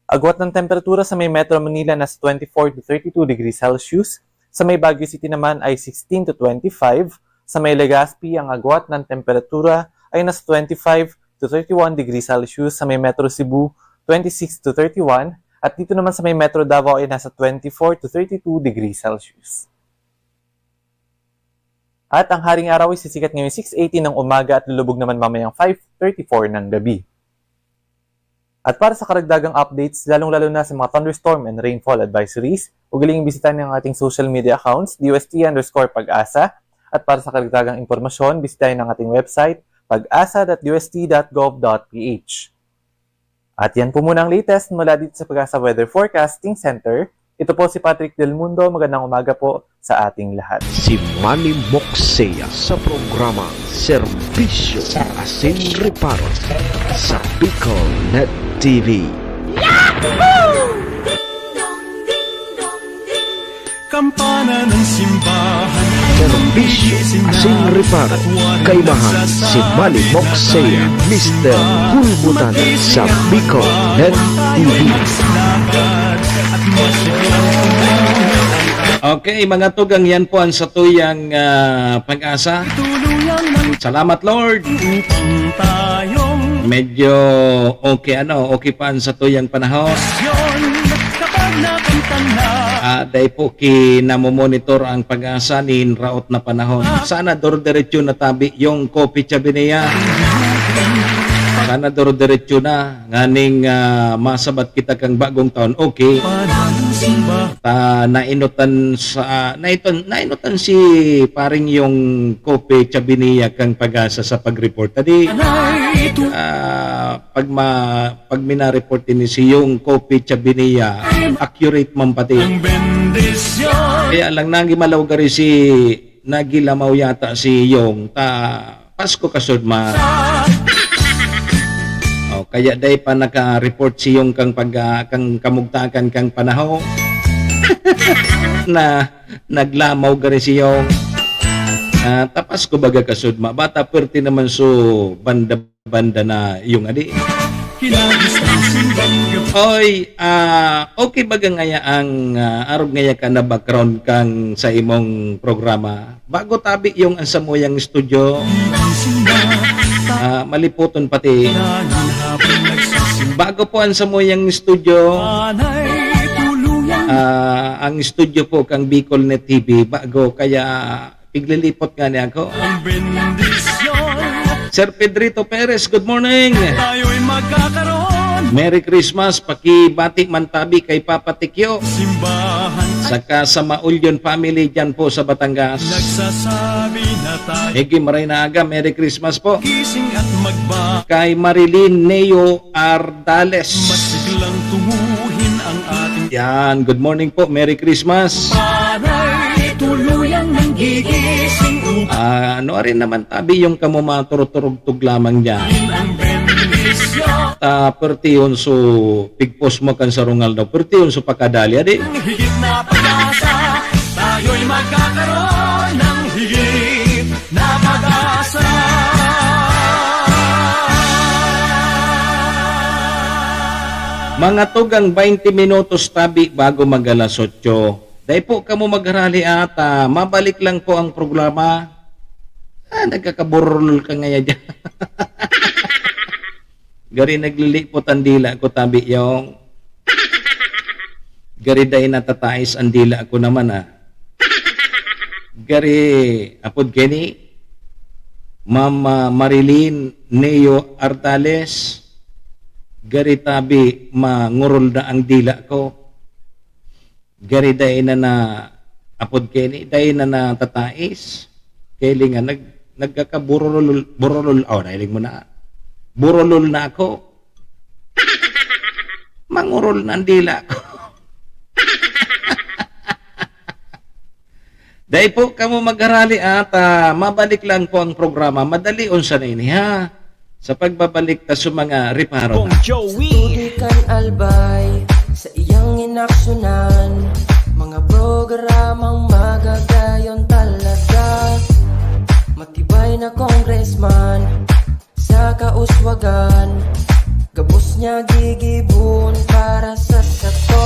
Agwat ng temperatura sa may Metro Manila, nasa twenty-four to thirty-two degrees Celsius, sa may Baguio City naman ay sixteen to twenty-five, sa may Legazpi ang agwat ng temperatura ay nasa twenty-five to thirty-one degrees Celsius, sa may Metro Cebu, twenty-six to thirty-one, at dito naman sa may Metro Davao ay nasa twenty-four to thirty-two degrees Celsius. At ang Haring Araw ay sisikat ngayong six eighteen ng umaga at lulubog naman mamayang five thirty-four ng gabi. At para sa karagdagang updates, lalong-lalo na sa mga thunderstorm and rainfall advisories, ugaling imbisitahin ang ating social media accounts, D U S T underscore pag-asa. At para sa karagdagang impormasyon, bisitahin ang ating website, pag-asa dot D U S T dot gov dot P H. At yan po muna ang latest mula dito sa Pag-asa Weather Forecasting Center. Ito po si Patrick Del Mundo. Magandang umaga po sa ating lahat. Si Manny Moxea sa programa Serbisyo Asin Reparo sa Bicol Net T V. Kampana ng simbahan. Serbisyo Asin Reparo. Kaimahan si Manny Moxea, Mister Hulbutan sa Bicol Net T V. Okay, mga tugang, yan po ang satuyang, ah, pag-asa. Salamat, Lord. Medyo okay, ano, okay pa ang satuyang panahon. Ah, dai po kinamomonitor ang pag-asa nin raot na panahon. Sana doro-diretso na tabi yung Cope Chabinea. Sana doro-diretso na. Nganing, ah, masabat kita kan bagong taon. Okay. Ta, nainutan sa, naiton-, nainutan si paring yung Cope Chabinea kan Pag-asa sa pag-report. Tadi, ah, pag ma-, pag mina-report ini si yung Cope Chabinea, accurate man pati. Kaya lang, nagimalaw gari si, nagilamaw yata si Yong, ta Pasko kasud ma. O, kaya dai pa naka-report si Yong kang pag-, ah, kang kamugtakan kang panahon. Na naglamaw gari si Yong. Ah, ta Pasko baga kasud ma. Bata, pwerte naman su banda-banda na yung adi. Oy, ah, okay baga ngaya ang, ah, arog ngaya ka na background kang sa imong programa? Bago tabi yung ang samuyang studio. Ah, maliputon pati. Bago po ang samuyang studio. Ah, ang studio po kang Bicol Net T V, bago kaya piglilipot nga niya ako. Sir Pedrito Perez, good morning. Merry Christmas, pakibati man tabi kay Papa Tikyo. Saka sa Maulyon family dyan po sa Batangas. Higi, maray na aga, Merry Christmas po. Kay Marilyn Neo Ardales. Yan, good morning po, Merry Christmas. Ah, ano rin naman tabi yung kamo maturog-turog lamang dyan. Ah, perti yun, so, pigpos mo kan sarong aldaw. Perti yun, so, pakadali, adi? Higit na pag-asa, tayo'y magkakaroon ng higit na pag-asa. Mga tugang baynte minutos tabi bago mag-alas otso. Dai po kamo magharali ata, mabalik lang po ang programa. Ah, nagkakaburol ka ngaya dyan. Gari naglilipot ang dila ko, tabi yung. Gari dai natatais ang dila ko naman, ah. Gari, apod kini, Ma'am, ah, Marilyn Neo Artales, gari tabi, mangurol na ang dila ko. Gari dai na na, apod kini, dai na natatais. Kailingan, nag-, nagkakaburulul-, burulul-, oh, nailing mo na. Burulul na ako. Mangurol na ang dila ko. Dai po kamo mag-arali at, ah, mabalik lang po ang programa. Madali unsa na ini, ha? Sa pagbabalik ta sa mga reparo Kong na. Joey. Tutukan albay sa iyang inaksyonan. Mga programang magagayon talaga. Matibay na congressman. Sa kauswagan, gabos niya gigibon para sa sato.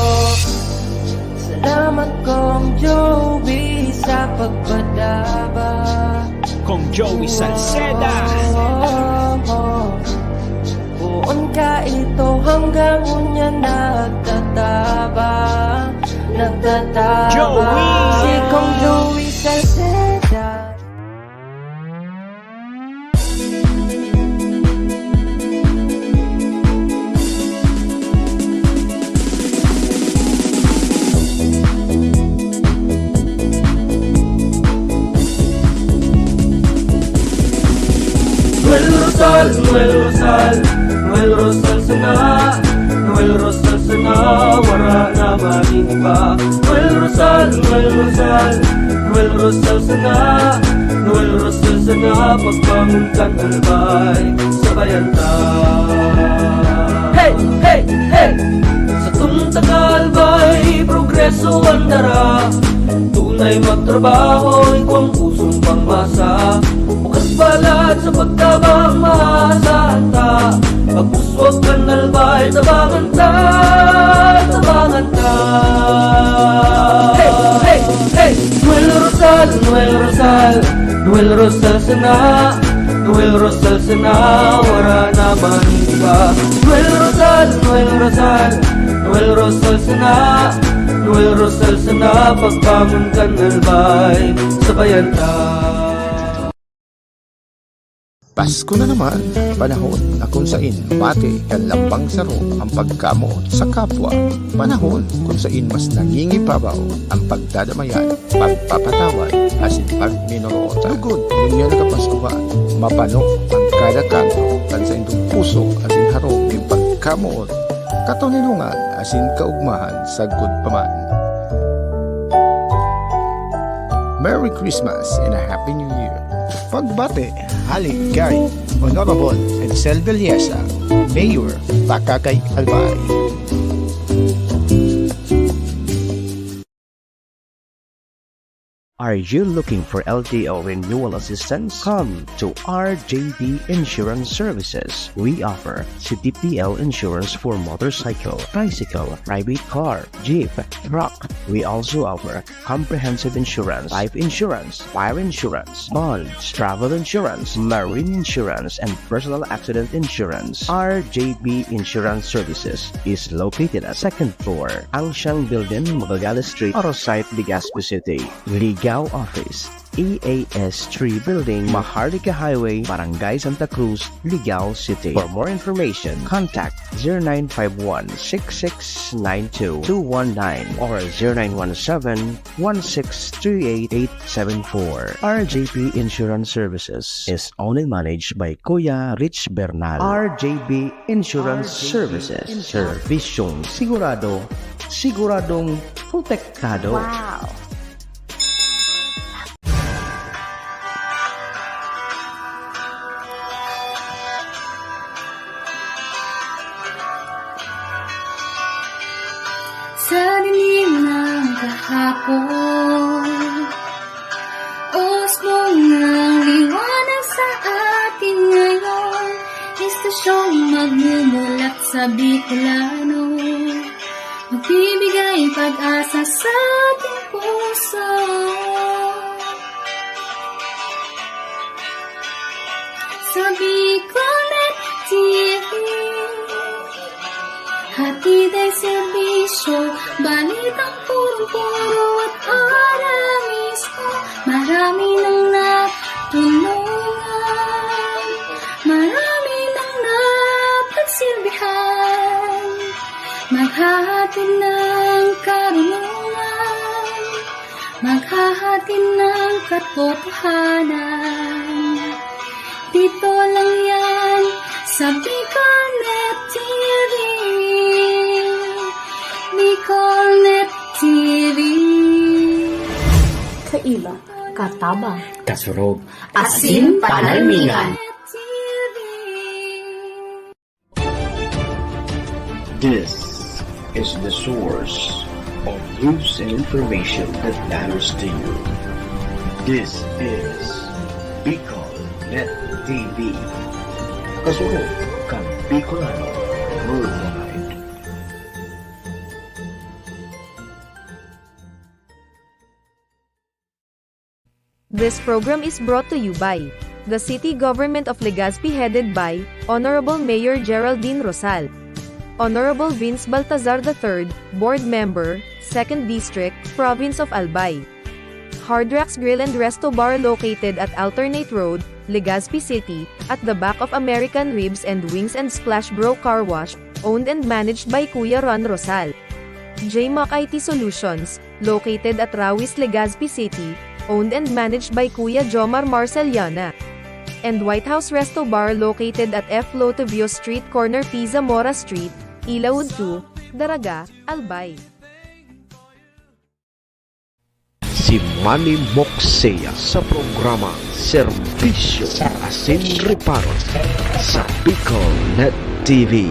Salamat, Kong Joey, sa pagpadaba. Kong Joey Salceda. Oh, oh, oh. Poon ka ito hanggang unya nagtataba, nagtataba. Joey. Si Kong Joey Salceda. Noel Rosal, Noel Rosal, Noel Rosal sana, Noel Rosal sana, wara na man iba. Noel Rosal, Noel Rosal, Noel Rosal sana, Noel Rosal sana, pagbangon kan albay, sabayan ta. Hey, hey, hey! Sa tungtang albay, progreso ang dara. Tunay magtrabaho, igwang pusong pangmasa. Bukas balat sa pagtabang, maasahan ta. Pag-uswag kan albay, tabangan ta, tabangan ta. Hey, hey, hey! Noel Rosal, Noel Rosal, Noel Rosal sana, Noel Rosal sana, wara na man iba. Noel Rosal, Noel Rosal, Noel Rosal sana, Noel Rosal sana, pagbangon kan albay, sabayan ta. Pasko na naman, panahon na kung sain bati kan lambang saro ang pagkamoot sa kapwa. Panahon kung sain mas nangingibabaw ang pagdadamayan, pagpapatawad, asin pagminoroota. Lugod, ngunyan na kapaskuhan, mapano ang kada kanto kan saindong puso asin harong nin pagkamoot, katoninongan, asin kaugmahan sagkod pa man. Merry Christmas and a Happy New Year! Pagbati hale kay Honorable Edsel Villesa, Mayor, Pakakay, Albay. Are you looking for L T O renewal assistance? Come to R J B Insurance Services. We offer C P P L insurance for motorcycle, tricycle, private car, jeep, truck. We also offer comprehensive insurance, life insurance, fire insurance, bonds, travel insurance, marine insurance, and personal accident insurance. R J B Insurance Services is located at second floor, Angsiang Building, Magallanes Street, Arosite, Legazpi City. Ligao Office, E A S three Building, Maharlika Highway, Barangay Santa Cruz, Ligao City. For more information, contact zero nine five one, six six nine two, two one nine or zero nine one seven, one six three eight, eight seven four. R J P Insurance Services is owned and managed by Kuya Rich Bernal. R J P Insurance Services. Serbisyong sigurado, siguradong protektado. Wow! Sa dilim ng kahapon, usbong ng liwanag sa atin ngayon, estasyong magmumulat sa Bicolano. Magbibigay pag-asa sa ating puso. Sa Bicolnet T V, hatid ay serbisyo, balitang purong-puro at para mismo. Marami nang natulungan, marami nang napagsilbihan, maghahatid ng karunungan, maghahatid ng katotohanan. Dito lang yan sa Bicolnet T V. Bicolnet T V. Kaiba, katabang, kasurog, asin panalmingan. This is the source of news and information that matters to you. This is Bicol Net T V. Kasurog kan Bicolano worldwide. This program is brought to you by the City Government of Legazpi, headed by Honorable Mayor Geraldine Rosal, Honorable Vince Baltazar the third, Board Member, Second District, Province of Albay. Hard Rocks Grill and Resto Bar, located at Alternate Road, Legazpi City, at the back of American Ribs and Wings and Splash Bro Car Wash, owned and managed by Kuya Ron Rosal. J Mac I T Solutions, located at Rawis, Legazpi City, owned and managed by Kuya Jomar Marceliana. And White House Resto Bar, located at F Lotovio Street, corner P Zamora Street, Ilaud two, Daraga, Albay. Si Manny Moksea sa programa Serbisyo Asin Reparo sa Bicol Net T V.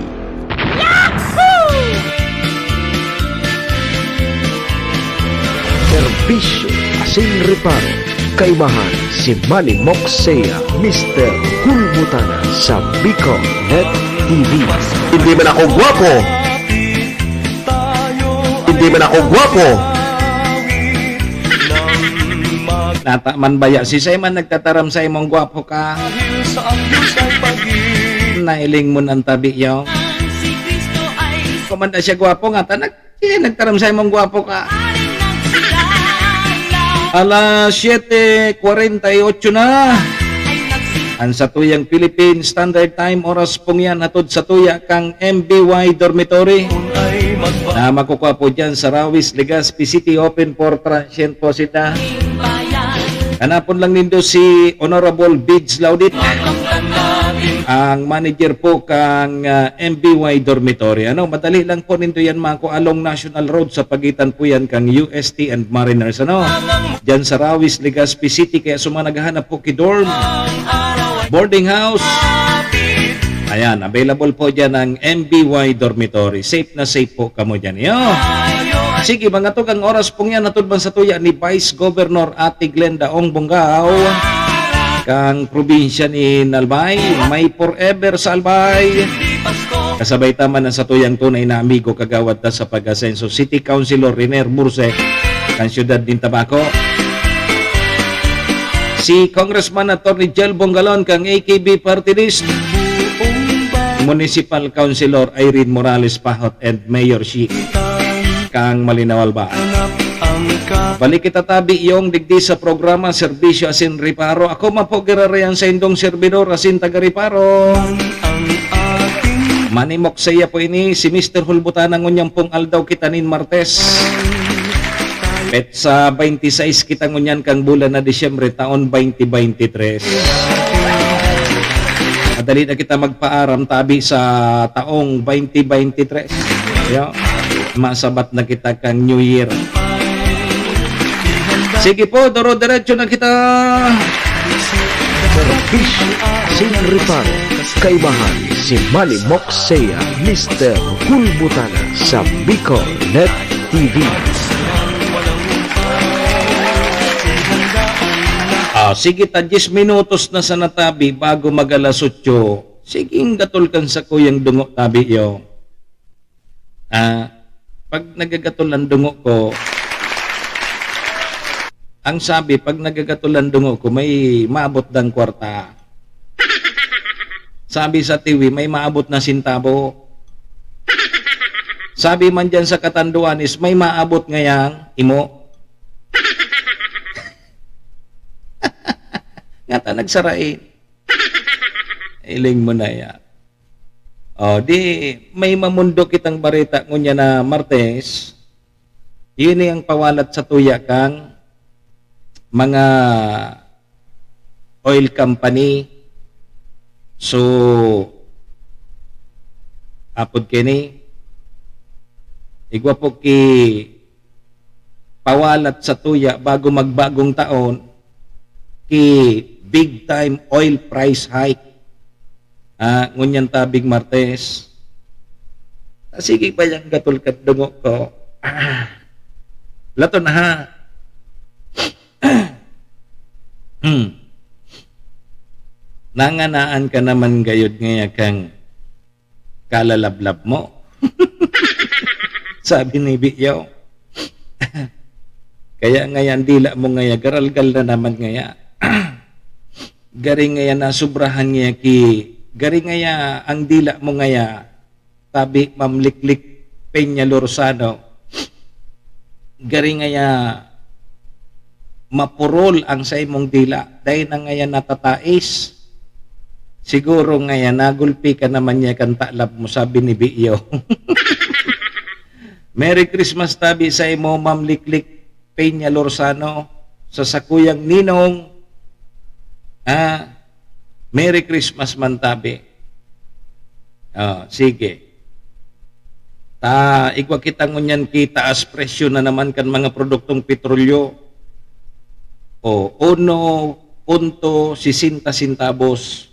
Serbisyo asin reparo, kaibahan si Manny Moksea, Mister Hulbutana sa Bicol Net T V. Hindi man ako gwapo. Hindi man ako gwapo. Nata man baya si Simon nagtataram sa imong gwapo ka. Nailing mo ng tabi, yo. Kung man na siya gwapo nga, ta nag-, eh, nagtaram sa imong gwapo ka. Alas siyete kwarenta y ocho na. Ang satuyang Philippine Standard Time, oras pong yan, hatod sa tuya kang M B Y Dormitory na makukuha po dyan sa Rawis, Legazpi City, open for transient po sila. Hanapon lang nindo si Honorable Bids Laudit, ang manager po kang, ah, M B Y Dormitory. Ano, madali lang po nindo yan mako along National Road sa pagitan po yan kang U S T and Mariners. Ano, dyan sa Rawis, Legazpi City. Kaya sa mga naghahanap po ki dorm, boarding house, ayan, available po dyan ang M B Y Dormitory. Safe na safe po kamo dyan, yo. Sige, mga tog, ang oras pong yan, hatod man sa tuya ni Vice Governor Ate Glenda Ong Bongao, kang probinsya ni Albay, may forever sa Albay. Kasabay ta man ang satuyang tunay na amigo, kagawad ta sa pag-asenso, City Councilor Riner Burse, kang siyudad nin Tabaco. Si Congressman Attorney Jel Bongalon kang A K B Party List. Municipal Councilor Irene Morales Pahot and Mayor Shi kang Malinao Albay. Balik kita tabi yung digdi sa programa Serbisyo Asin Reparo. Ako man po girarayan sa indong servidor asin taga-reparo. Manimok saya po ini, si Mister Hulbutan, ngunyan pong aldaw kita nin Martes. Petsa twenty-six kita ngunyan kang bulan na Disyembre, taon twenty twenty-three. Madali na kita magpaaram tabi sa taong twenty twenty-three. Yo, masabat na kita kang New Year. Sige po, duro-diretso na kita. Serbisyo asin reparo, kaibahan si Manny Moksea, Mister Hulbutana sa Bicol Net T V. Ah, sige ta, diyes minutos na sana tabi bago mag alas otso. Sige, gatol kan sakuyang dungo tabi, yo. Ah, pag nagagatol ang dungo ko, ang sabi, pag nagagatol ang dungo ko, may maabot dang kwarta. Sabi sa tiwi, may maabot na sintabo. Sabi man dyan sa katanduanis, may maabot ngayang imo. Ngata nagsarain. Hiling mo na ya. O, di may mamundo kitang bareta ngunyan na Martes. Yun ang pawalat sa tuya kang mga oil company. So, apod kini, igwa po ki pawalat sa tuya bago magbagong taon, ki big time oil price hike. Ah, ngunyan tabing Martes. Ah, sige pa yang gatol kat dungo ko. Ah, lato na ha. Hmm. Nanganaan ka naman gayod ngaya kang kalalablab mo. Sabi ni Biyaw. Kaya ngaya ang dila mo ngaya, garalgal na naman ngaya. Gari ngaya na sobrahan ngaya ki, gari ngaya ang dila mo ngaya, tabi Ma'am Liklik Peña Lozano. Gari ngaya mapurol ang saimong dila, dai na ngaya natatais. Siguro ngaya nagulpi ka naman niya kan talab mo, sabi ni Biyo. Merry Christmas tabi sa imo, Ma'am Liklik Peña Lozano, sa sakuyang ninong. Ah, Merry Christmas man tabi. Ah, sige. Ta, igwa kita ngunyan ki taas presyo na naman kan mga produktong petrolyo. O, uno punto sesenta centavos,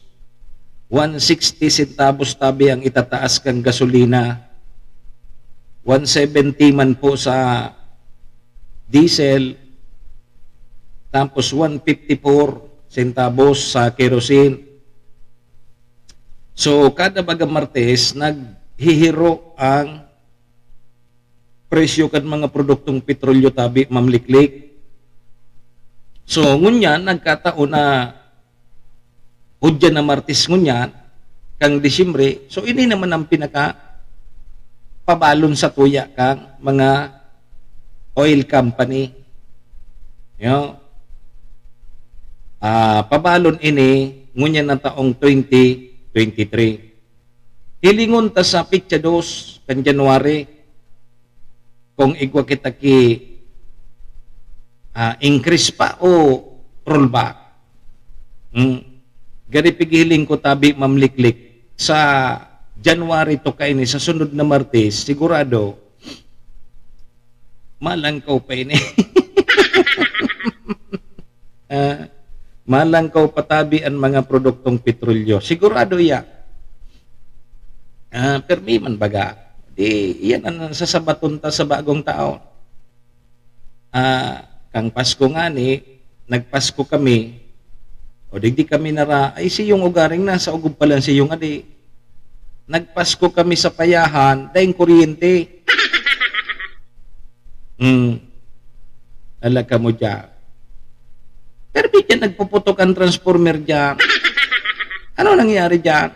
one sixty centavos tabi ang itataas kan gasolina. One seventy man po sa diesel, tapos one fifty-four centavos sa kerosene. So, kada baga Martes, naghihiro ang presyo kan mga produktong petrolyo tabi, Ma'am Liklik. So, ngunyan, nagkataon na hudyan na Martes ngunyan, kang Disyembre. So, ini naman ang pinaka pabalon sa tuya kang mga oil company. Yo. Ah, pabalon ini ngunyan na taong twenty twenty-three. Hilingon ta sa petsa dos kan January, kung igwa kita ki, ah, increase pa o rollback. Hmm. Gari pighiling ko tabi, Ma'am Liklik, sa January to kaini, sa sunod na Martes, sigurado, malangkaw pa ini. Ah, malangkaw pa tabi an mga produktong petrolyo. Sigurado iya. Ah, permi man baga. Di, iyan ang sasabaton ta sa bagong taon. Ah, kang Pasko ngani, nagpasko kami. O digdi kami nara, ay, siyong ugaring nasa ugob pa lang siyong adi. Nagpasko kami sa payahan, daing kuryente. Hmm. Ala ka mo diyan. Pero di diyan nagpuputok ang transformer diyan. Ano nangyari diyan?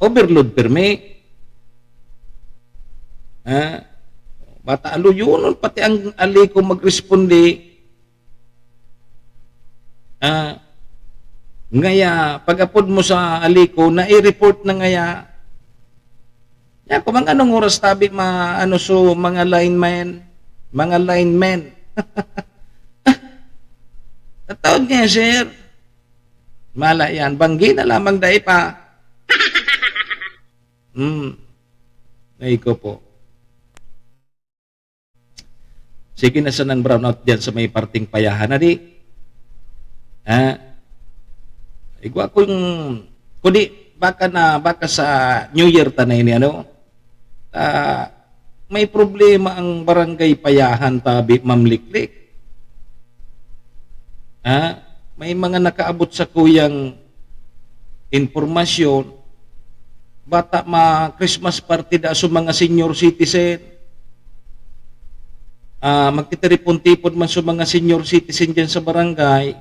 Overload permi. Ha? Bata aluyonon, pati ang ali ko magresponde. Ah, ngaya, pag-apod mo sa ali ko, nai-report na ngaya. Yan, kung mga anong oras tabi, ma-, ano, so, mga linemen, mga linemen. Nataod niya, sir. Mala yan. Banggi na lamang dai pa. Hmm. Ay ko po. Sige na sanang brownout diyan sa may parting payahan, adi. Ha? Igwa kung, kundi, baka na, baka sa New Year ta na ini, ano? Ah, may problema ang barangay Payahan, tabi, Ma'am Liklik. Ha? May mga nakaabot sa kuyang impormasyon, bata ma-Christmas party da sa mga senior citizen. Ah, magtitiripon-tipon man sa mga senior citizen diyan sa barangay.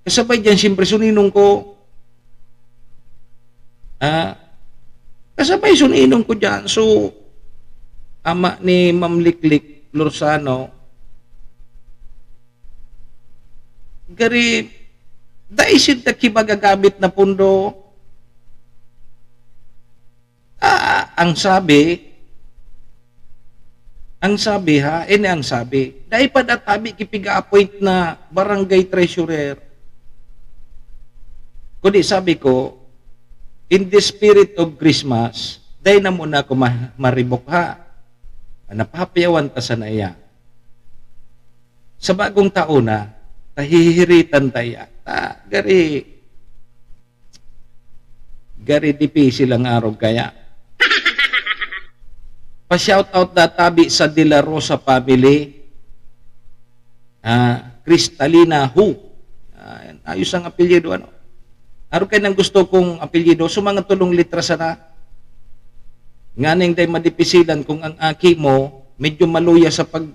Kasabay diyan, siyempre, suninong ko. Ah, kasabay suninong ko diyan. So, ama ni Ma'am Liklik Lorzano, gari, Dai sinda ki magagamit na pundo. Ah, ang sabi, ang sabi ha, ini ang sabi, dai pa da tabi ki piga-appoint na barangay treasurer. Kundi sabi ko, in the spirit of Christmas, dai na muna ako ma-, maribok ha. Napapayawan ta sana iya. Sa bagong taon na, tahihiritan ta iya. Ta, gari, gari dipisil ang arog kaya. Pa-shoutout da tabi sa De La Rosa family. Ah, Cristalina Hu. Ah, ayos ang apelyido, ano? Arog kay nang gusto kong apelyido, so mga tulong litra sana. Nganing day madipisilan kung ang aki mo, medyo maluya sa pag-,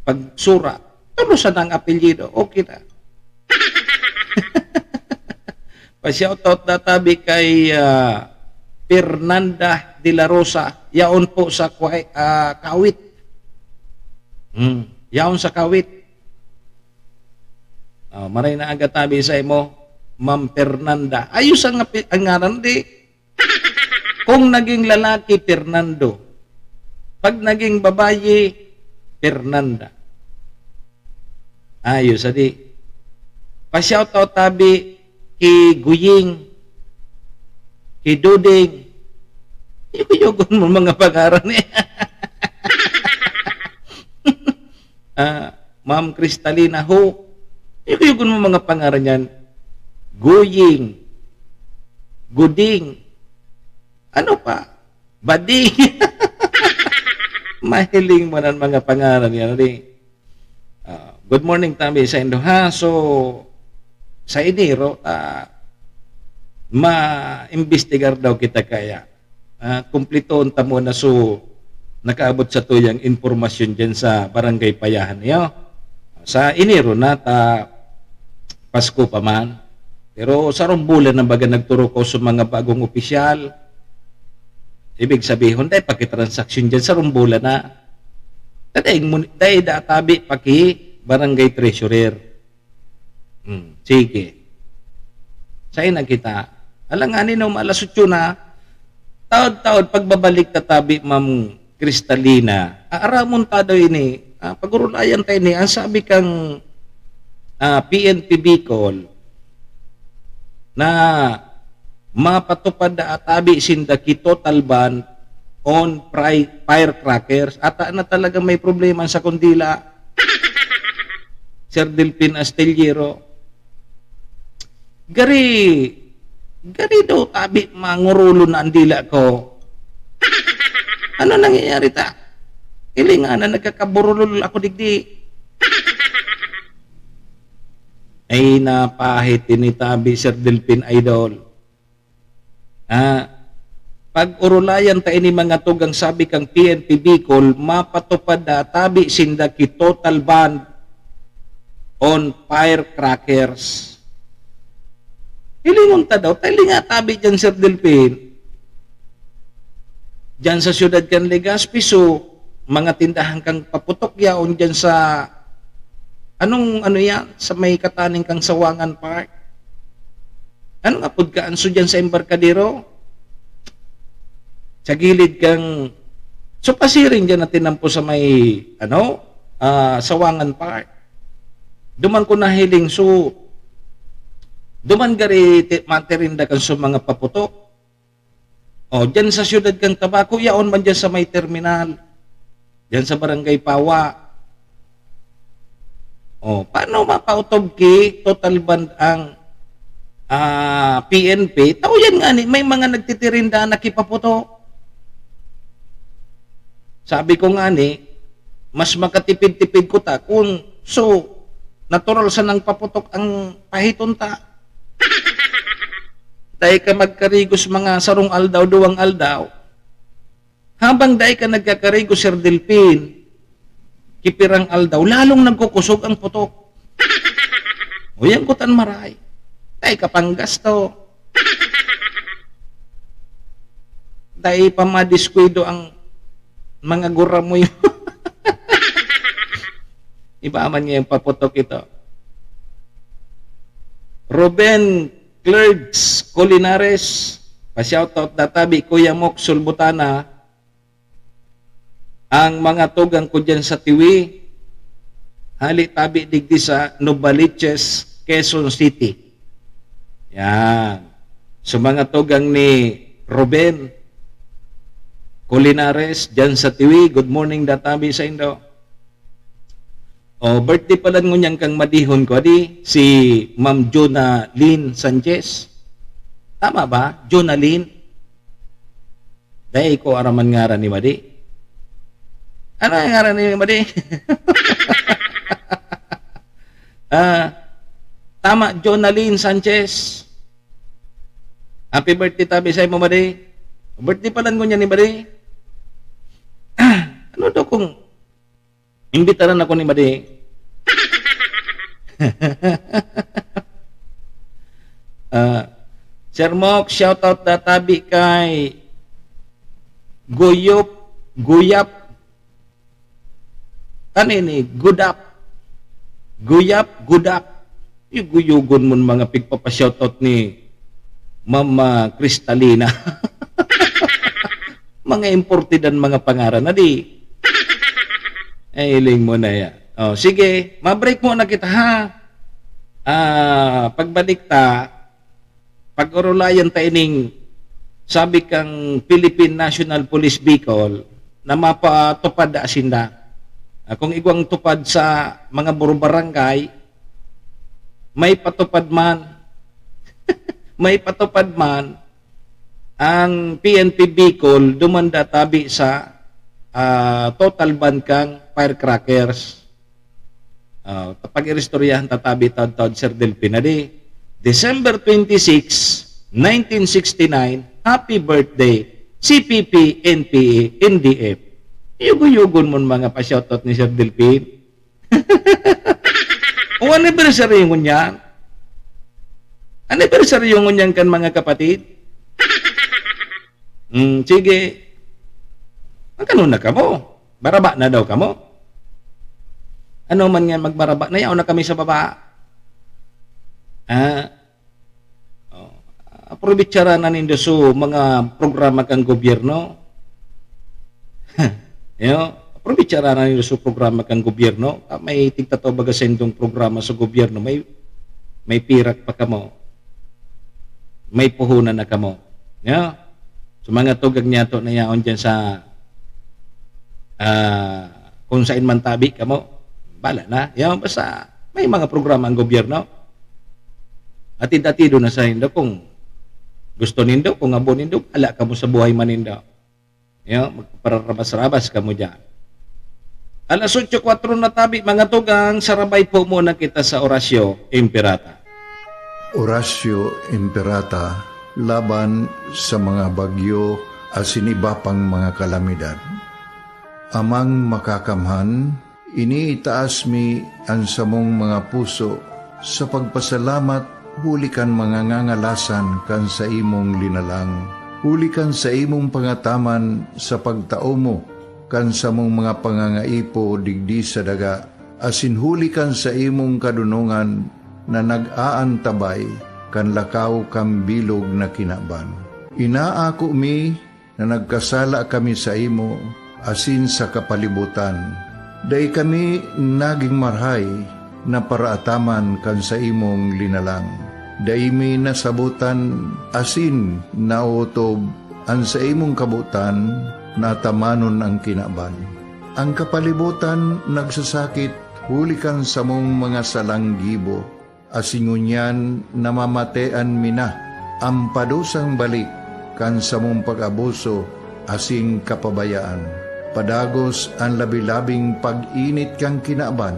pagsura. Tulo sana ang apelyido, okay na. Pa-shoutout na tabi kay, ah, Fernanda de la Rosa. Yaon po sa Kuwai-, ah, Kawit. Hmm. Yaon sa Kawit. Oh, maray na aga tabi sa imo, Ma'am Fernanda. Ayos ang api-, ang ngaran, di? Kung naging lalaki, Fernando. Pag naging babayi, Fernanda. Ayos, adi. Pa-shoutout tabi ki Guying, ki Duding. Yugo-yugon mo mga pangaran eh. Ah, Ma'am Cristalina Ho. Yugo-yugon mo mga pangaran yan. Guying, Guding. Ano pa? Bading. Mahiling mo ng mga pangaran yan, di? Ah, good morning, tabi sa indo, ha? So, sa Enero, ah, ma-imbestigar daw kita kaya. Ah, kumpletoon ta muna, so, nakaabot sa tuyang impormasyon dyan sa Barangay Payahan, iyo. Sa Enero na, ta Pasko pa man. Pero sarong bulan na baga nagturok ko sa mga bagong opisyal. Ibig sabihon, dai pakitransaksyon dyan, sarong bulan na. Dai, dai da tabi paki barangay treasurer. Hmm, sige. Sain na kita. Alanganin na umalas otso na, taod-taod pagbabalik ta tabi, Ma'am Cristalina, aaramon ta daw ini, ah, pag-urulayan ta ini. Ang sabi kang, ah, P N P Bicol, na mapatupad na atabi sinda ki total ban on pri-, firecrackers. Ata na talaga may problema sa kondila. Sir Delfin Astillero. Gari, gari daw tabi mangurulon na ang dila ko. Ano nangyayari ta? Hilinga na nagkakaburulol ako digdi. Ay, napahit ini tabi, Sir Delfin Idol. Ah, pag-urulayan ta ini mga tugang sabi kang P N P Bicol, mapatupad na tabi sinda ki total ban on firecrackers. Hilingon ta daw, ta hilinga tabi dyan, Sir Delfin. Diyan sa siyudad kan Legazpi, so, mga tindahan kang paputok yaon diyan sa, anong, ano yan? Sa may kataning kang Sawangan Park? Ano nga pud ka, anso diyan sa Embarcadero? Sa gilid kang, so, pasiring diyan na tinampo sa may, ano, ah, Sawangan Park. Duman ko nahiling, so, duman gari ti-, matirinda kan so mga paputok. O, diyan sa siyudad kang Tabaco, yaon man diyan sa may terminal. Diyan sa Barangay Pawa. O, paano mapautob ki total ban ang, ah, P N P? Tao yan nga ni, may mga nagtitirinda na kipaputok. Sabi ko nga ni, mas makatipid-tipid ko ta kung so, natural sanang paputok ang pahiton ta. Dai ka magkarigos mga sarong aldaw, duwang aldaw. Habang dai ka nagkakarigos, Sir Delfin, kipirang aldaw, lalong nagkukusog ang putok. Uy, ang kutan maray. Dai ka pang gasto. Dai pa madiskwento ang mga guramoy. Iba man ngayong paputok ito. Ruben Clerks Colinares, pa-shoutout na tabi, Kuya Mok Sulbutana, ang mga tugang ko dyan sa Tiwi, hali tabi digdi sa Novaliches, Quezon City. Yan. So, mga tugang ni Ruben Colinares, dyan sa Tiwi, good morning, databi sa indo. O, birthday pala ngunyan kang madihon ko, adi, si Ma'am Jonalyn Sanchez. Tama ba? Jonalyn? Dai ko araman ngaran ni Madi. Ano ang ngaran ni Madi? Ah, tama, Jonalyn Sanchez. Happy birthday tabi sa imo, Madi. Birthday pala ngunyan ni Madi. Ano daw kung imbitaran ako ni Madi? Ah, Sir Mok, shoutout na tabi kay Guyop, Guyap. Ano ini? Gudap. Guyap, Gudap. Yuguyugon mo mga pigpapa-shoutout ni Mama Cristalina. Mga imported ang mga pangaran, adi. Ay, hiling mo na yan. Oh, sige, ma-break muna kita, ha? Ah, pagbalik ta, pag-orolayan ta ining sabi kang Philippine National Police Bicol na mapatupad da sinda. Ah, kung igwang tupad sa mga buro-barangay, may patupad man. May patupad man ang P N P Bicol dumanda tabi sa, ah, total ban kang firecrackers. Ah, pag-iristoryahan ta tabi, taod-taod, Sir Delpin, adi, December twenty-six, nineteen sixty-nine, happy birthday, C P P, N P A, N D F. Yugo-yugon mo mga pa-shoutout ni Sir Delpin. O anniversary ngunyan. Anniversary ngunyan kan mga kapatid. Hmm, sige. Ang kanuna kamo? Baraba na daw kamo? Ano man nga magbaraba na, yaon na kami sa baba. Ah, oh, aprovechara na nindo so mga programa kang gobyerno. Yo, aprovechara na nindo so programa kang gobyerno. Ah, may tigtataw baga sa indong programa sa gobyerno, may, may pirak pa kamo. May puhunan na kamo. Yo? So, mga tugag niyato na yaon dyan sa, ah, kung saan man tabi kamo, bala na. Yo, basta may mga programa ang gobyerno. Atid-atido na sa nindo kung gusto nindo, kung abo nindo, bala kamo sa buhay man nindo. Yo, magpararabas-rabas kamo dyan. Alas otso kwatro na tabi, mga tugang, sarabay po muna kita sa Orasyo Imperata. Orasyo Imperata laban sa mga bagyo asin iba pang mga kalamidad. Amang Makakamhan, iniitaas mi an samong mga puso sa pagpasalamat huli kan mga ngangalasan kan saimong linalang, huli kan saimong pangataman sa pagtao mo kan samong mga pangangaipo digdi sa daga, asin huli kan saimong kadonongan na nag-aantabay kan lakaw kan bilog na kinaban. Inaako mi na nagkasala kami saimo asin sa kapalibotan. Dai kami nagin marahay na paraataman kan saimong linalang. Dai mi nasabotan asin naotob an saimong kabotan na atamanon an kinaban. An kapalibotan nagsasakit huli kan samong mga salang gibo, asin ngunyan namamatean mi na an padusang balik kan samong pag-abuso asin kapabayaan. Padagos an labi-labing pag-init kan kinaban.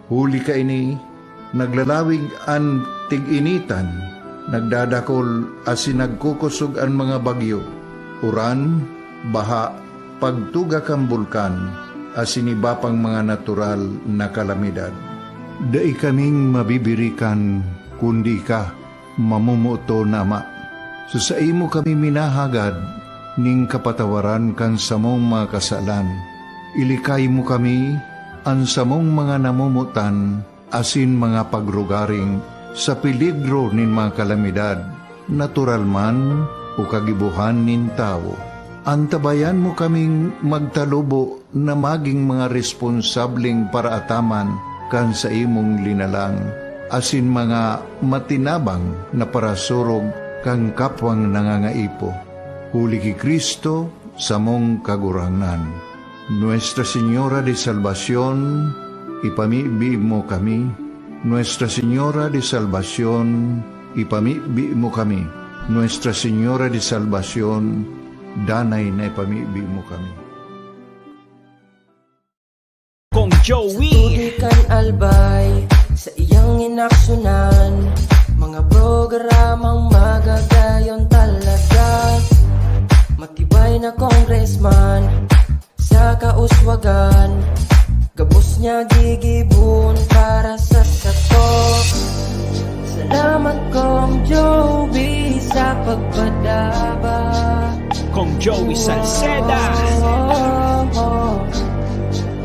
Huli kaini, naglalawig an tig-initan, nagdadakol asin nagkukosog an mga bagyo, uran, baha, pagtuga kan bulkan, asin iba pang mga natural na kalamidad. Dai kaming mabibirikan, kundi ika, mamomoton na Ama. Sa saimo kami minahagad nin kapatawaran kan samong mga kasalan. Ilikay mo kami, an samong mga namomotan, asin mga pagrugaring sa peligro nin mga kalamidad, natural man o kagibohan nin tawo. Antabayan mo kaming magtalubo na magin mga responsableng paraataman kan saimong linalang, asin mga matinabang na parasurog kan kapwang nangangaipo. Huli ki Cristo, samong Kagurangnan. Nuestra Señora de Salvacion, ipamibi mo kami. Nuestra Señora de Salvacion, ipamibi mo kami. Nuestra Señora de Salvacion, danay na ipamibi mo kami. Kong Joey. Sa tubig kan Albay, sa iyang inaksyonan, mga programang magagayon talaga. Matibay na congressman, sa kauswagan, gabos niya gigibohon para sa sato. Salamat, Kong Joey, sa pagpadaba. Kong Joey Salceda.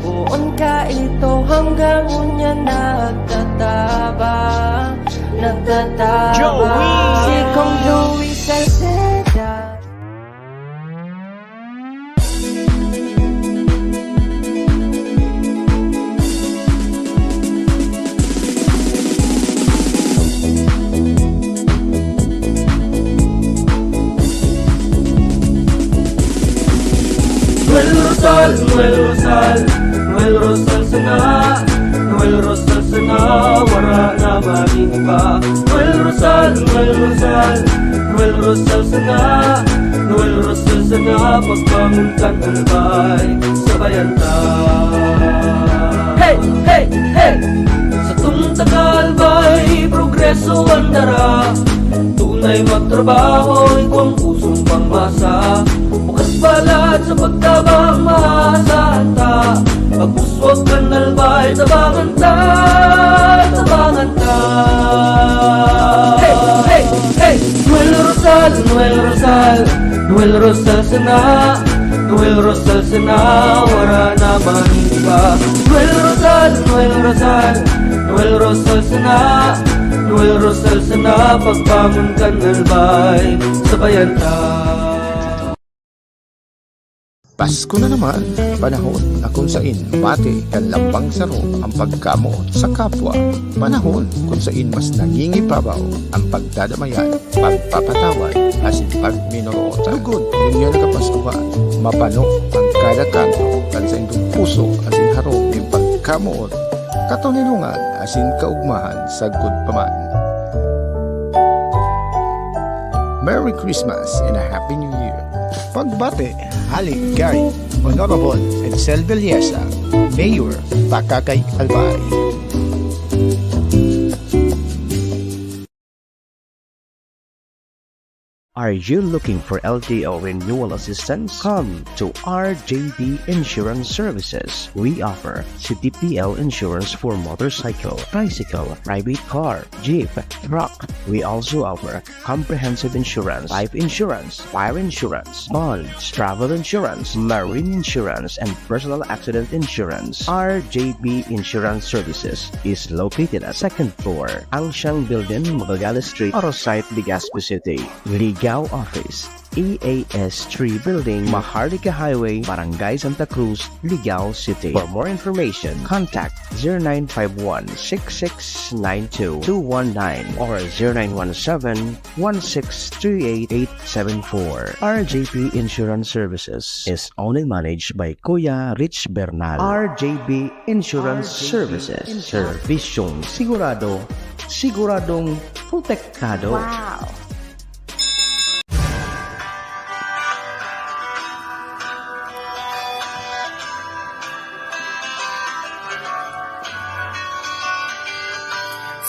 Poon ka ito hanggang unya nagtatabang, nagtatabang. Joey! Si Kong Joey Salceda. Noel Rosal, Noel Rosal, Noel Rosal sana, Noel Rosal sana, wara na magin iba. Noel Rosal, Noel Rosal, Noel Rosal sana, Noel Rosal sana, pagbangon kan Albay, sabayan ta. Hey, hey, hey! Satong taga Albay, progreso an dara. Tunay magtrabaho, igwang pusong pangmasa. Bukas palad sa pagtabang, maasahan ta. Pag-uswag kan Albay, tabangan ta, tabangan ta. Hey, hey, hey! Noel Rosal, Noel Rosal, Noel Rosal sana, Noel Rosal sana, wara na magin iba. Noel Rosal, Noel Rosal, Noel Rosal sana, Noel Rosal sana, pagbangon kan Albay, sabayan ta. Pasko na naman, panahon na kung sain bati kan lambang saro ang pagkamoot sa kapwa. Panahon kung sain mas nangingibabaw ang pagdadamayan, pagpapatawad, asin pagminoroota. Lugod, ngunyan na Kapaskuhan, mapano ang kada kanto kan saindong puso asin harong nin pagkamoot, katoninongan, asin kaugmahan sagkod pa man. Merry Christmas and a Happy New Year! Pagbati hale kay Honorable Edsel Villesa, Mayor, Pakakay, Albay. Are you looking for L T O renewal assistance? Come to R J D Insurance Services. We offer C T P L insurance for motorcycle, tricycle, private car, jeep, truck. We also offer comprehensive insurance, life insurance, fire insurance, bonds, travel insurance, marine insurance, and personal accident insurance. R J B Insurance Services is located at second floor, Angshang Building, Magallanes Street, Arosite, Legazpi City. Ligao Office, E A S three Building, Maharlika Highway, Barangay Santa Cruz, Ligao City. For more information, contact zero nine five one six six nine two two one nine or zero nine one seven one six three eight eight seven four. R J P Insurance Services is owned and managed by Kuya Rich Bernal. R J P Insurance Services. Servisyong sigurado, siguradong protektado. Wow!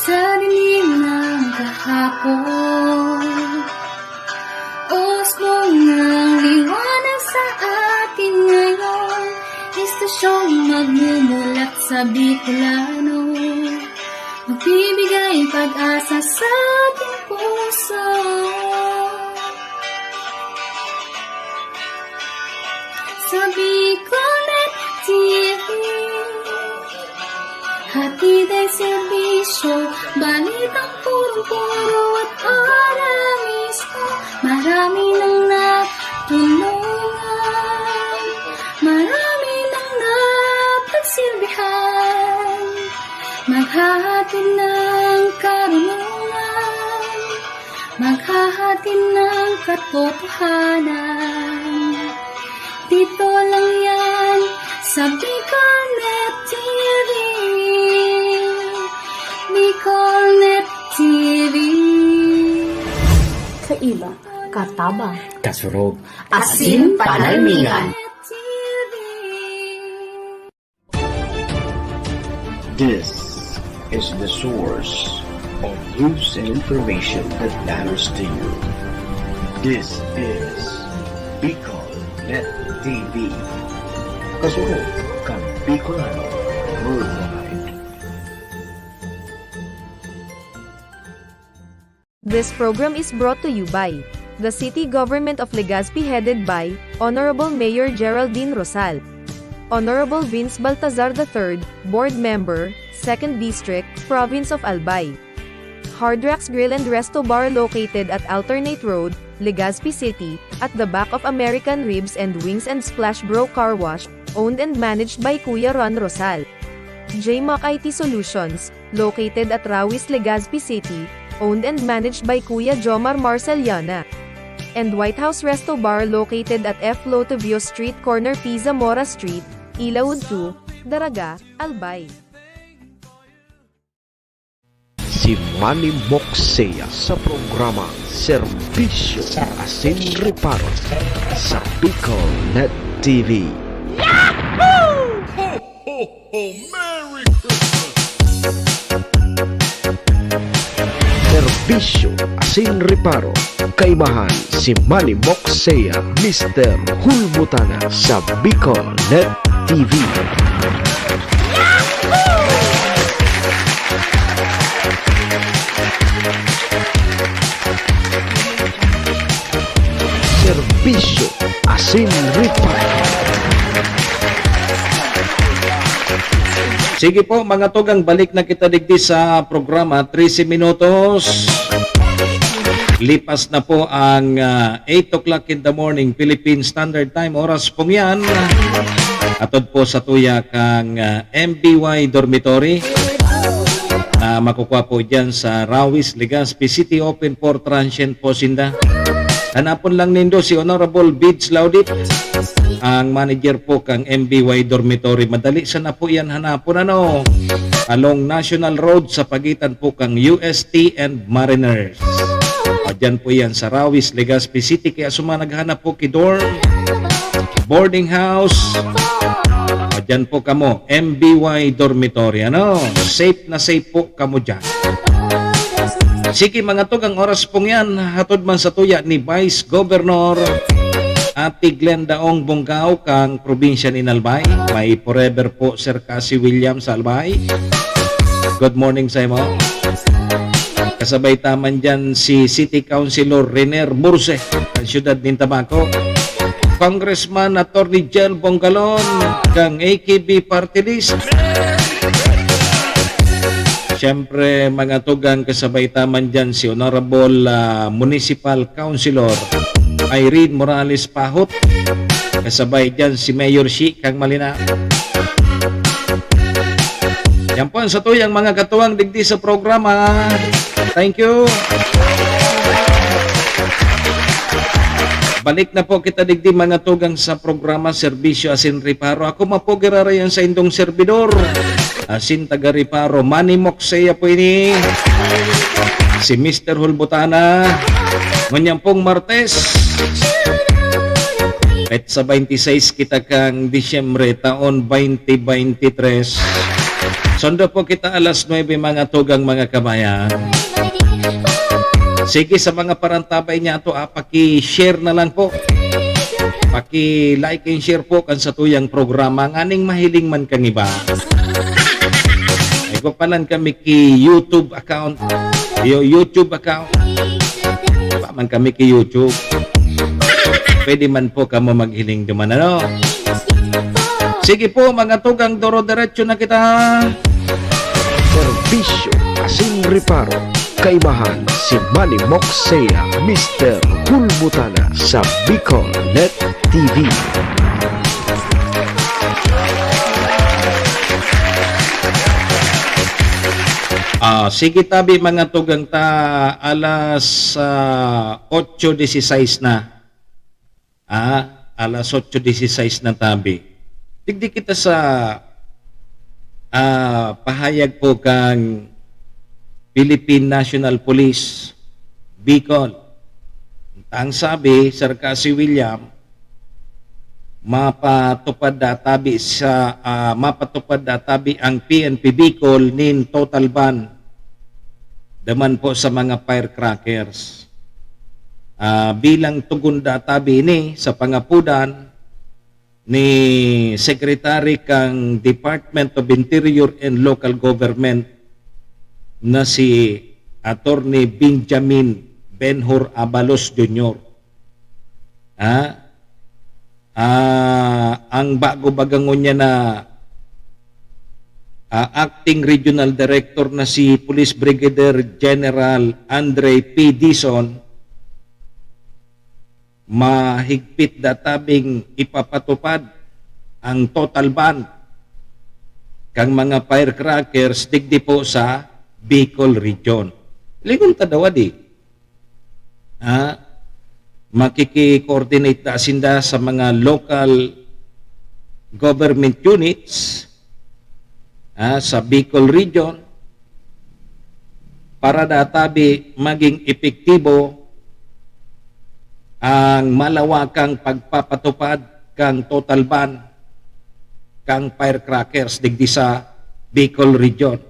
Sa dilim ng kahapon, usbong ng liwanag sa atin ngayon. Estasyong magmumulat sa Bicolano, magbibigay pag-asa sa ating puso. Sa Bicolnet T V, hatid ay serbisyo. So, balitang purong-puro at alarmismo, marami nang natulungan, marami nang napagsilbihan, maghahatid ng karunungan, maghahatid ng katotohanan. Dito lang yan sa Bicolnet T V. Bicolnet T V. Kaiba, katabang, kasurog, asin panalmingan. This is the source of news and information that matters to you. This is Bicol Net T V. Kasurog kan Bicolano worldwide. This program is brought to you by the City Government of Legazpi, headed by Honorable Mayor Geraldine Rosal, Honorable Vince Baltazar the third, Board Member, Second District, Province of Albay. Hard Rocks Grill and Resto Bar, located at Alternate Road, Legazpi City, at the back of American Ribs and Wings and Splash Bro Car Wash, owned and managed by Kuya Ron Rosal. J Mac I T Solutions, located at Rawis, Legazpi City, owned and managed by Kuya Jomar Marceliana. And White House Resto Bar, located at F Lotovio Street, corner P Zamora Street, Ilaud two, Daraga, Albay. Si Manny Moksea sa programa Serbisyo Asin Reparo sa Bicol Net T V. Ho, ho, ho! Merry Christmas! Serbisyo Asin Reparo, kaibahan si Manny Moksea, Mister Hulbutana sa Bicol Net T V. Serbisyo Asin Reparo. Sige po, mga tugang, balik na kita digdi sa programa. Trese minutos. Lipas na po ang, ah, eight o'clock in the morning, Philippine Standard Time. Oras pong yan. Atod po sa tuya kang, ah, M B Y Dormitory na makukuha po dyan sa Rawis, Legazpi City. Open for transient po sinda. Hanapon lang nindo si Honorable Bids Laudit, ang manager po kang M B Y Dormitory. Madali sana po yan hanapon, ano? Along National Road sa pagitan po kang U S T and Mariners. O, dyan po yan sa Rawis, Legazpi City. Kaya sa mga naghanap po ki dorm, boarding house, o, dyan po kamo, M B Y Dormitory, ano? Safe na safe po kamo dyan. Sige, mga tugang, oras pong yan, hatod man sa tuya ni Vice Governor Ate Glenda Ong Bongao kang probinsya ni Albay. May forever po, Sir Cassie William sa Albay. Good morning sa imo. Kasabay ta man dyan si City Councilor Renier Murse, ang siyudad nin Tabaco. Congressman Attorney Jel Bongalon, kang A K B Party List. Siyempre, mga tugang, kasabay ta man dyan si Honorable, ah, Municipal Councilor Irene Morales Pahot. Kasabay dyan si Mayor Shi kang Malina. Yan po ang satuyang mga katuwang digdi sa programa. Thank you. Balik na po kita digdi, mga tugang, sa programa Serbisyo Asin Reparo. Ako man po giraray ang saindong servidor, asin taga Reparo, Manny Moksea po ini, si Mister Hulbutana. Ngunyan pong Martes, petsa twenty-six kita kang Disyembre, taon twenty twenty-three. Sundo po kita alas nuebe, mga tugang, mga kabayan. Sige, sa mga parantabay niya to, ah, paki-share na lang po. Paki-like and share po kan satuyang programa, nganing mahiling man kang iba. Ay, palan kami ki YouTube account. Yo, YouTube account. Iba man kami ki YouTube. Pwede man po kamo maghiling duman, ano? Sige po, mga tugang, doro-diretso na kita. Serbisyo Sing Reparo, kaibahan si Manny Moxea, Mister Hulmutana sa Bicol Net T V. Ah, sige tabi, mga tugang ta, alas, ah, otso dieciséis na. Ah, alas otso dieciséis na tabi. Digdi kita sa, ah, pahayag po kan Philippine National Police, Bicol. Ang sabi, Sir Cassie William, mapatupad da tabi sa, ah, mapatupad da tabi ang P N P Bicol nin total ban duman po sa mga firecrackers. Ah, bilang tugon da tabi ini sa pangapodan ni Secretary kan Department of Interior and Local Government na si Attorney Benjamin Benhur Abalos Junior. Ah, ah, ang bago baga ngunyan na, ah, Acting Regional Director na si Police Brigadier General Andre P. Dizon, mahigpit da tabing ipapatupad ang total ban kan mga firecrackers digdi po sa Bicol Region. Lingon ta daw, adi. Ha? Makiki-coordinate da sinda sa mga local government units, ha, sa Bicol Region para da tabi maging epektibo ang malawakang pagpapatupad kan total ban kan firecrackers digdi sa Bicol Region.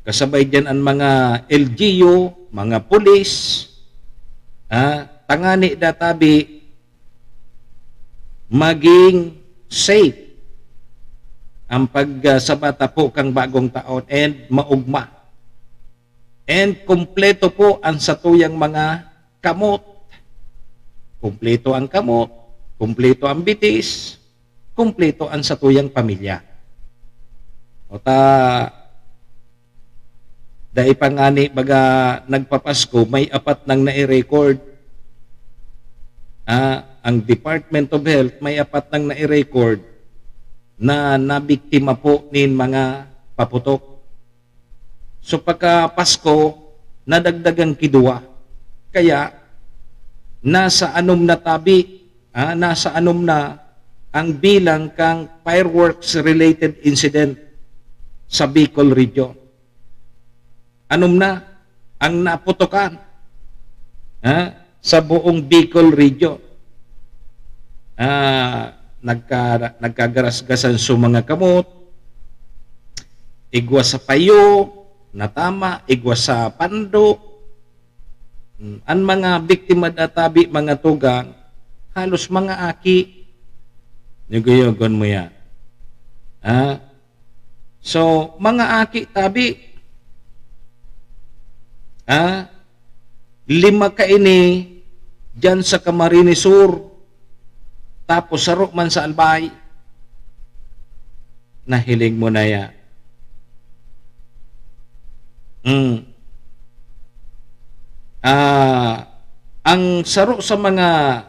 Kasabay diyan ang mga L G U, mga pulis, ha, tangani da tabi maging safe ang pag, ah, sabata po kang bagong taon and maugma. And kumpleto po ang satuyang mga kamot. Kumpleto ang kamot, kumpleto ang bitis, kumpleto ang satuyang pamilya. O ta, dai pa ngani baga nagpapasko, may apat nang nai-record. Ah, ang Department of Health, may apat nang nai-record na nabiktima po nin mga paputok. So, pagka Pasko, nadagdagan ki duwa. Kaya, nasa anom na tabi, ah, nasa anom na ang bilang kang fireworks-related incident sa Bicol Region. Anom na ang naputokan, ha, sa buong Bicol Region. Ah, nagka-, nagkagarasgasan sa mga kamot, igwa sa payo, natama, igwa sa pando. Hmm, ang mga biktima da tabi, mga tugang, halos mga aki. Yugoyogon mo yan. Ha? So, mga aki tabi, ah, lima kaini diyan sa Camarines Sur, tapos saro man sa Albay. Nahiling mo na ya. Mm. Ah, ang saro sa mga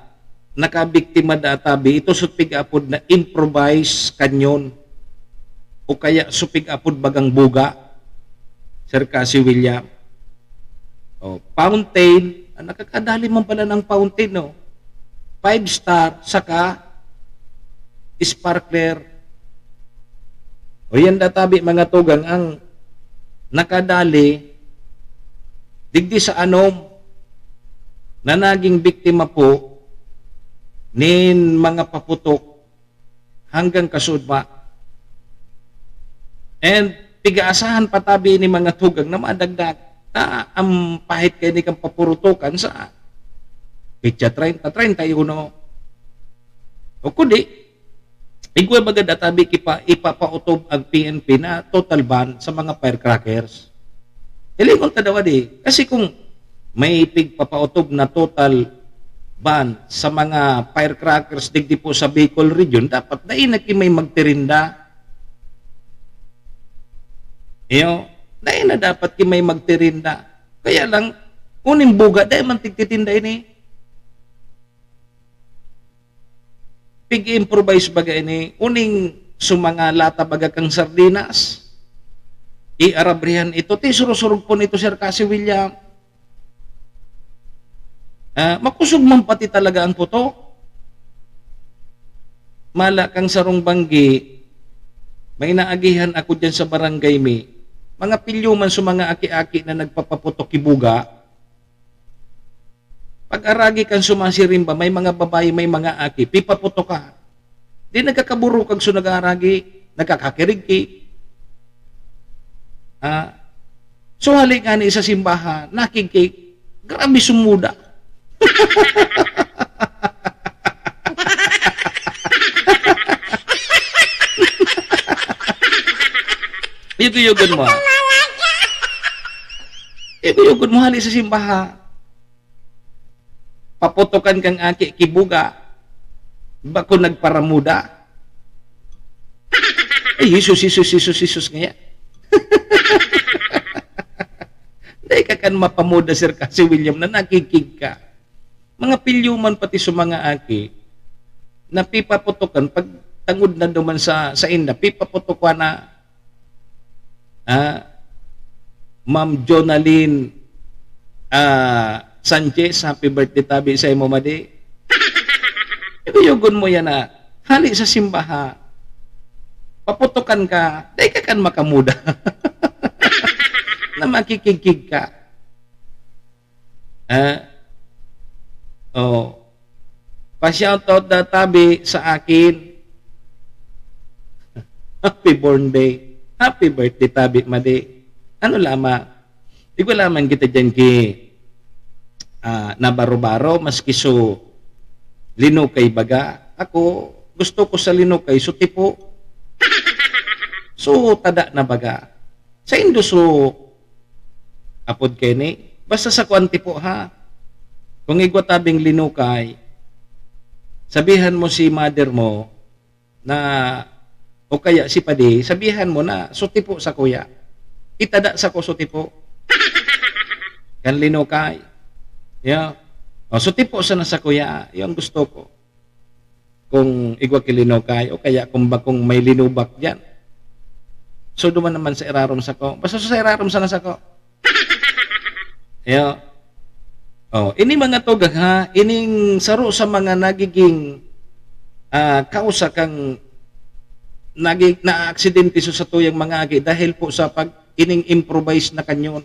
nakabiktima da tabi, ito sa pig-apod na improvised canyon o kaya sa pig-apod bagang buga, Sir Cassie William. O, fountain, ah, nakakadali man pala ng fountain, no? Five star, saka sparkler. O yan da tabi, mga tugang, ang nakadali digdi sa anom na naging biktima po nin mga paputok hanggang kasudma. And pigaasahan pa tabi ni mga tugang na madagdag ta ang pahit kaini kan papurutukan sa petsa treinta, treinta y uno. O kundi, igwa baga da tabi kipa-, ipapautob ang P N P na total ban sa mga firecrackers. Hilingon ta daw, adi. Kasi kung may pigpapautob na total ban sa mga firecrackers digdi po sa Bicol Region, dapat dai na ki may magtirinda. Iyo, Dai na dapat ki may magtirinda. Kaya lang, uning buga, dai man tigtitinda ini. Pig-improvise baga ini, uning sa mga lata baga kang sardinas. Iarabrihan ito, ti surog-surog po nito, Sir Kasi William. Ah, makusog man pati talaga ang putok. Mala kang sarong banggi, may naagihan ako diyan sa barangay mi. Mga pilyo man sa mga aki-aki na nagpapaputok ki buga. Pag-aragi kan sumasirimba, may mga babae, may mga aki, pipaputok ka. Di nagkakaburukag so nag-aaragi, nagkakakirig ki. Ah, so hali ngani sa simbahan, nakigkig, grabe sumuda. Yuguyugon mo. Yuguyugon mo hali sa simbahan. Paputokan kang aki ki buga, bako nagparamuda. Ay, Jesus, Jesus, Jesus, Jesus ngaya. Dai ka kan mapamuda, Sir Kasi William, na nakigkig ka. Mga pilyo man pati sa mga aki, na pipaputokan, pag tangod na duman sa, sa inda, pipaputokan na, ah, Ma'am Jonalyn, ah, Sanchez, happy birthday tabi sa imo, madi. Yugon mo yan na, hali sa simbaha, paputokan ka, dai ka kan makamuda. Na makikigkig ka. Ah, oh. Pa-shoutout na tabi sa akin. Happy born day. Happy birthday, tabi, madi. Ano lamang? Igwa lamang kita dyan ki, ah, nabaro-baro, maski so linukay baga. Ako, gusto ko sa linukay, so tipo. So, tada na baga. Saindo so apod kaini? Basta sa kuan tipo, ha? Kung igwa tabing linukay, sabihan mo si mother mo na, o kaya si padi, sabihan mo na, so tipo sa kuya. Itada sa ko so tipo. Kan linukay. Yeah. O, so tipo sana sa kuya, yung gusto ko. Kung igwa ki linukay, o kaya kung bakong may linubak diyan. So, duman naman sa irarom sako. Basta sa irarom sana sako. Iyo. Oh, ini mga tugang, ha, ining saro sa mga nagiging, ah, kausa kang nagi-, naaaksidente sa satuyang mga aki dahil po sa pag-, ining improvise na kanyon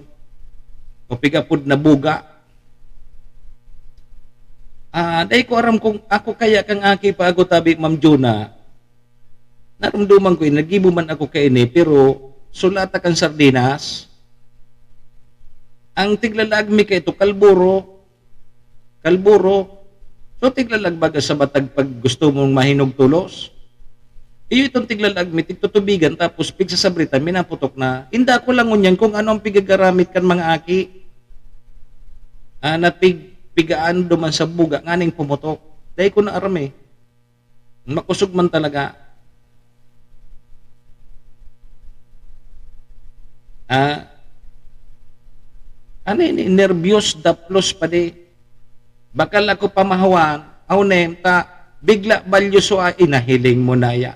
o pigapod na buga. Ah, dai ko aram kung ako kaya kang aki pa ako tabi, Ma'am Jona. Narumduman ko, eh, nagibo man ako kaini, pero sulata kan sardinas. Ang tiglalag mi kaito, kalburo. Kalburo. So, tiglalag baga sa batag pag gusto mong mahinog tulos. Iyo itong tiglalag mi, tigtutubigan, tapos pigsasabritan, minaputok na. Inda ko lang ngunyan kung ano ang pigagaramit kan mga aki. Ah, na pig-, pigaan duman sa buga, nganing pumutok. Dai ko na aram eh. Makosog man talaga. Ah, ano ini? Nerbyos, daplos pa di. Bakal ako pamahawan, awnem ta, bigla balyo so a-, inahiling mo na ya.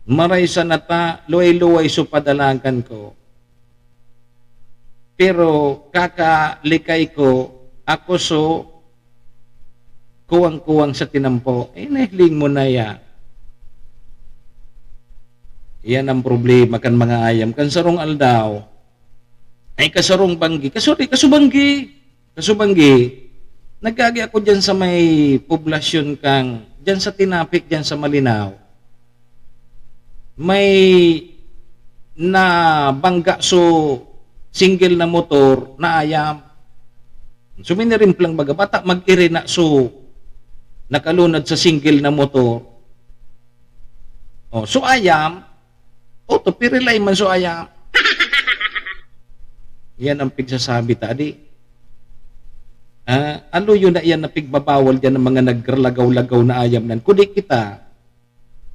Maray sana ta, luway-luway so padalagan ko. Pero kakalikay ko, ako so kuwang-kuwang sa tinampo. Eh, nahiling mo na ya. Yan ang problema kan mga ayam. Kan sarong aldaw, ay kasarong banggi. Kasuri, kasubanggi. Kasubanggi, nag-agi ako diyan sa may poblasyon kang, diyan sa Tinapik, diyan sa Malinao. May nabangga so single na motor na ayam. So, minirimplang baga, bata mag-iri na so nakalunad sa single na motor. Oh, so ayam, oh, to pirilay man so ayam. Yan ang pigsasabi ta, di. Ah, ano yun na yan na pigbabawal diyan ng mga nagralagaw-lagaw na ayam nan? Kudi kita,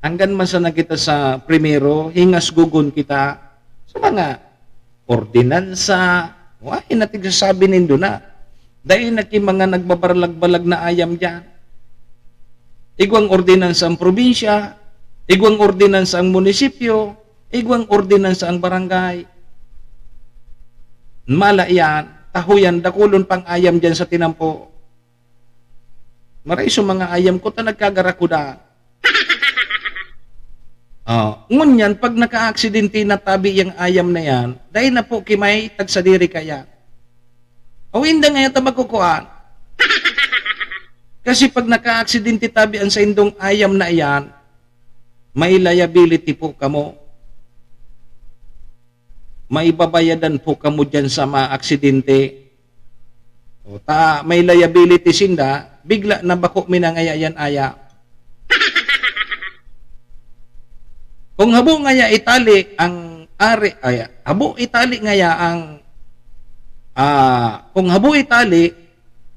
hanggan man sana kita sa primero, hingas gugon kita. Sa mga, ordinansa, wa, natigsasabi nindo na. Dai na ki mga nagbabarlag-balag na ayam diyan. Igwang ordinansa ang probinsya, igwang ordinansa ang munisipyo, igwang ordinansa ang barangay. Mala iyan, tahuyan, dakulon pang ayam diyan sa tinampo. Maray sa mga ayam ko ta nagkagarakudan. Oh, ngunyan, pag nakaaksidente na tabi yang ayam na yan, dai na po ki may tagsadiri kaya. O, inda ngaya ta magkukuan. Kasi pag nakaaksidente tabi ang saindong ayam na iyan, may liability po kamo. May babayadan po kamo diyan sa mga aksidente. O, ta, may liability sinda, bigla na bako minangaya yan aya. Kung habo ngaya itali ang ari, ay, habo itali ngaya ang, ah, kung habo itali,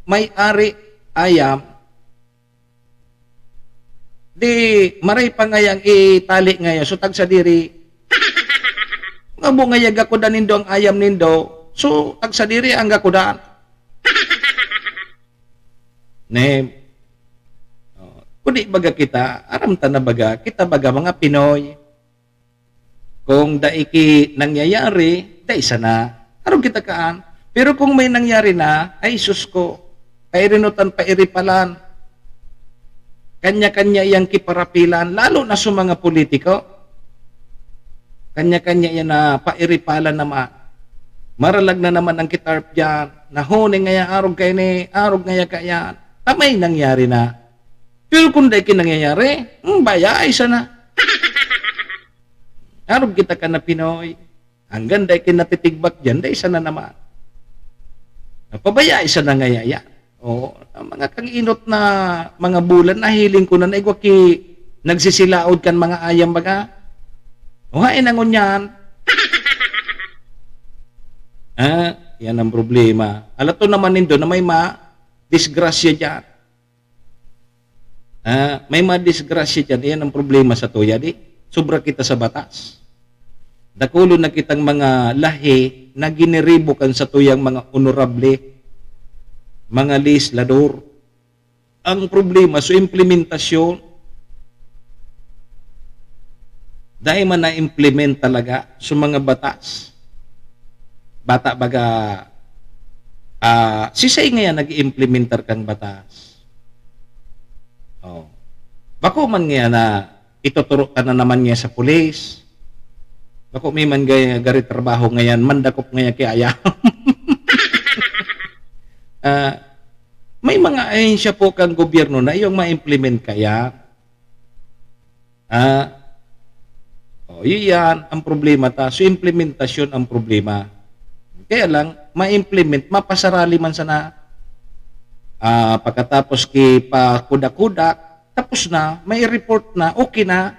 may ari ayam, di maray pa ngayang itali ngaya, so tagsadiri. Kung habo ngaya gakudan nindo ang ayam nindo, so tagsadiri ang gakudan. Nem. Oh, kung di baga kita, aram ta na baga, kita baga mga Pinoy. Kung dai ki nangyayari, dai sana. Arog kita kaan. Pero kung may nangyari na, ay sus ko, pairinutan, pairipalan. Kanya-kanya iyang kiparapilan, lalo na sa mga politiko. Kanya-kanya iyan na pairipalan naman. Maralag na naman ang kitarp diyan. Nahuni ngaya arog kaini, arog ngaya kayan. Ta may nangyari na. Pero kung dai ki nangyayari, hmm, baya ay sana. Arog kita ka na Pinoy. Hanggang dai ki natitigbak diyan, dai sana naman. Napabaya ay sana ngaya yan. Oo, ang mga kang-inot na mga bulan, nahiling ko na naigwa ki nagsisilaod kan mga ayam baga. O, hain na ngunyan. Ah, yan ang problema. Alato naman nindo na may ma-disgrasya diyan. Ah, may ma-disgrasya diyan. Yan ang problema sa tuya, di? Sobra kita sa batas. Dakulon na kitang mga lahi na giniribo kan satuyang mga honorable, mga legislador. Ang problema, sa implementasyon, dai man na-implement talaga sa mga batas. Bata baga, ah, sisay ngaya nag-iimplementar kan batas? Oh. Bako man ngaya na ituturo ka na naman ngaya sa pulis. Bako may man gaya gari trabaho ngayan, mandakop ngaya ki ayam. Ah, may mga ahensya po kang gobyerno na iyong ma-implement kaya. Ah, oh, iyan ang problema ta. So, implementasyon ang problema. Kaya lang, ma-implement, mapasarali man sana. Ah, pagkatapos ki pakuda-kuda, tapos na, may report na, okay na.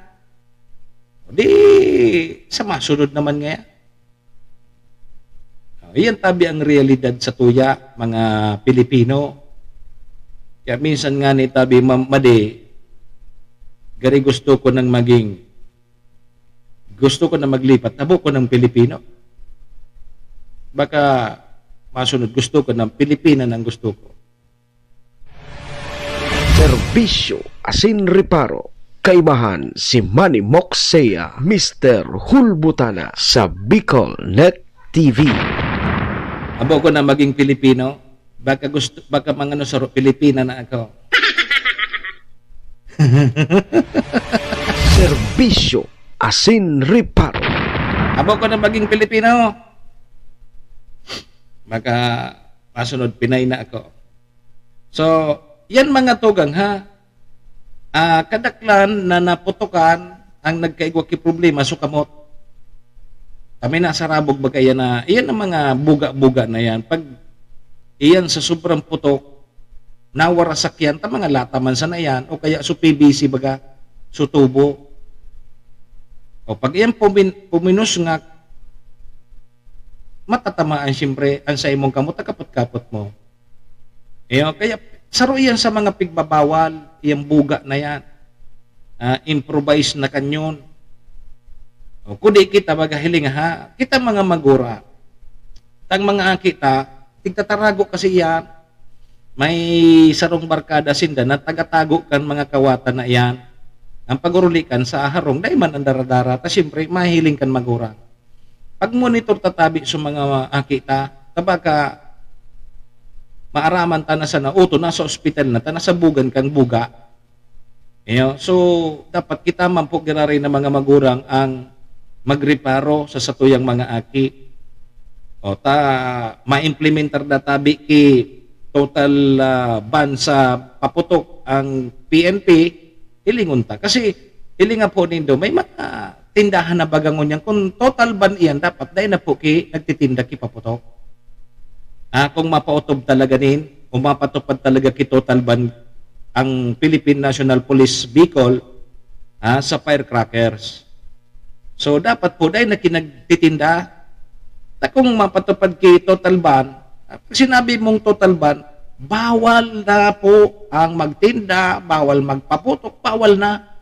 Di, sa masunod naman ngaya. Ah, iyan tabi ang realidad sa tuya, mga Pilipino. Kaya minsan nga ni tabi, ma-, madi, gari gusto ko nang maging, gusto ko na maglipat, habo ko ng Pilipino. Baka masunod, gusto ko ng Pilipina nang gusto ko. Serbisyo asin reparo. Kaibahan si Manny Moxea, Mister Hulbutana sa Bicol Net T V. Abo ko na maging Pilipino. Baka gusto, baka mga ano, saro, Pilipina na ako. Serbisyo asin reparo. Abo ko na maging Pilipino. Baka masunod, Pinay na ako. So, yan mga tugang, ha. Ah, kadaklan na naputokan ang nagkaigwa ki problema, so kamot. Kami na sa Rabog baga yan na, yan ang mga buga-buga na yan. Pag iyan sa sobrang putok, nawarasak yan, ta mga lata man sana yan, o kaya so P V C baga, so tubo. O pag iyan pumin-, puminusngak, matatamaan siyempre ang sa imong kamot, kapot-kapot mo. Iyo, kaya saro iyan sa mga pigbabawal, iyang buga na yan. Ah, improvise na kanyon. O, kung di kita magahiling, ha, kita mga magura, Tang mga aki ta, tigtatarago kasi iyan. May sarong barkada sinda na tagatago kan mga kawatan na iyan. Ang paguruli kan sa harong, dai man ang dara-dara, ta siyempre, mahiling kan magurang. Pag-monitor ta tabi sa mga aki ta, ta baka maaraman ta na sana, "Oto, nasa ospital na ta, nasa bugan kan buga." Iyo, so, dapat kita man po giraray na mga magurang ang magreparo sa satuyang mga aki. O ta, maimplementar na tabi ki total, ah, ban sa paputok ang P N P, hilingon ta. Kasi, hilinga po nindo, may mga tindahan na baga ngunyan. Kung total ban iyan, dapat dai na po ki nagtitinda ki paputok. Ah, kung mapautob talaga nin, o mapatupad talaga ki total ban ang Philippine National Police Bicol, ah, sa firecrackers. So, dapat po, dai na ki nagtitinda. Ta kung mapatupad ki total ban, ah, pag sinabi mong total ban, bawal na po ang magtinda, bawal magpaputok, bawal na.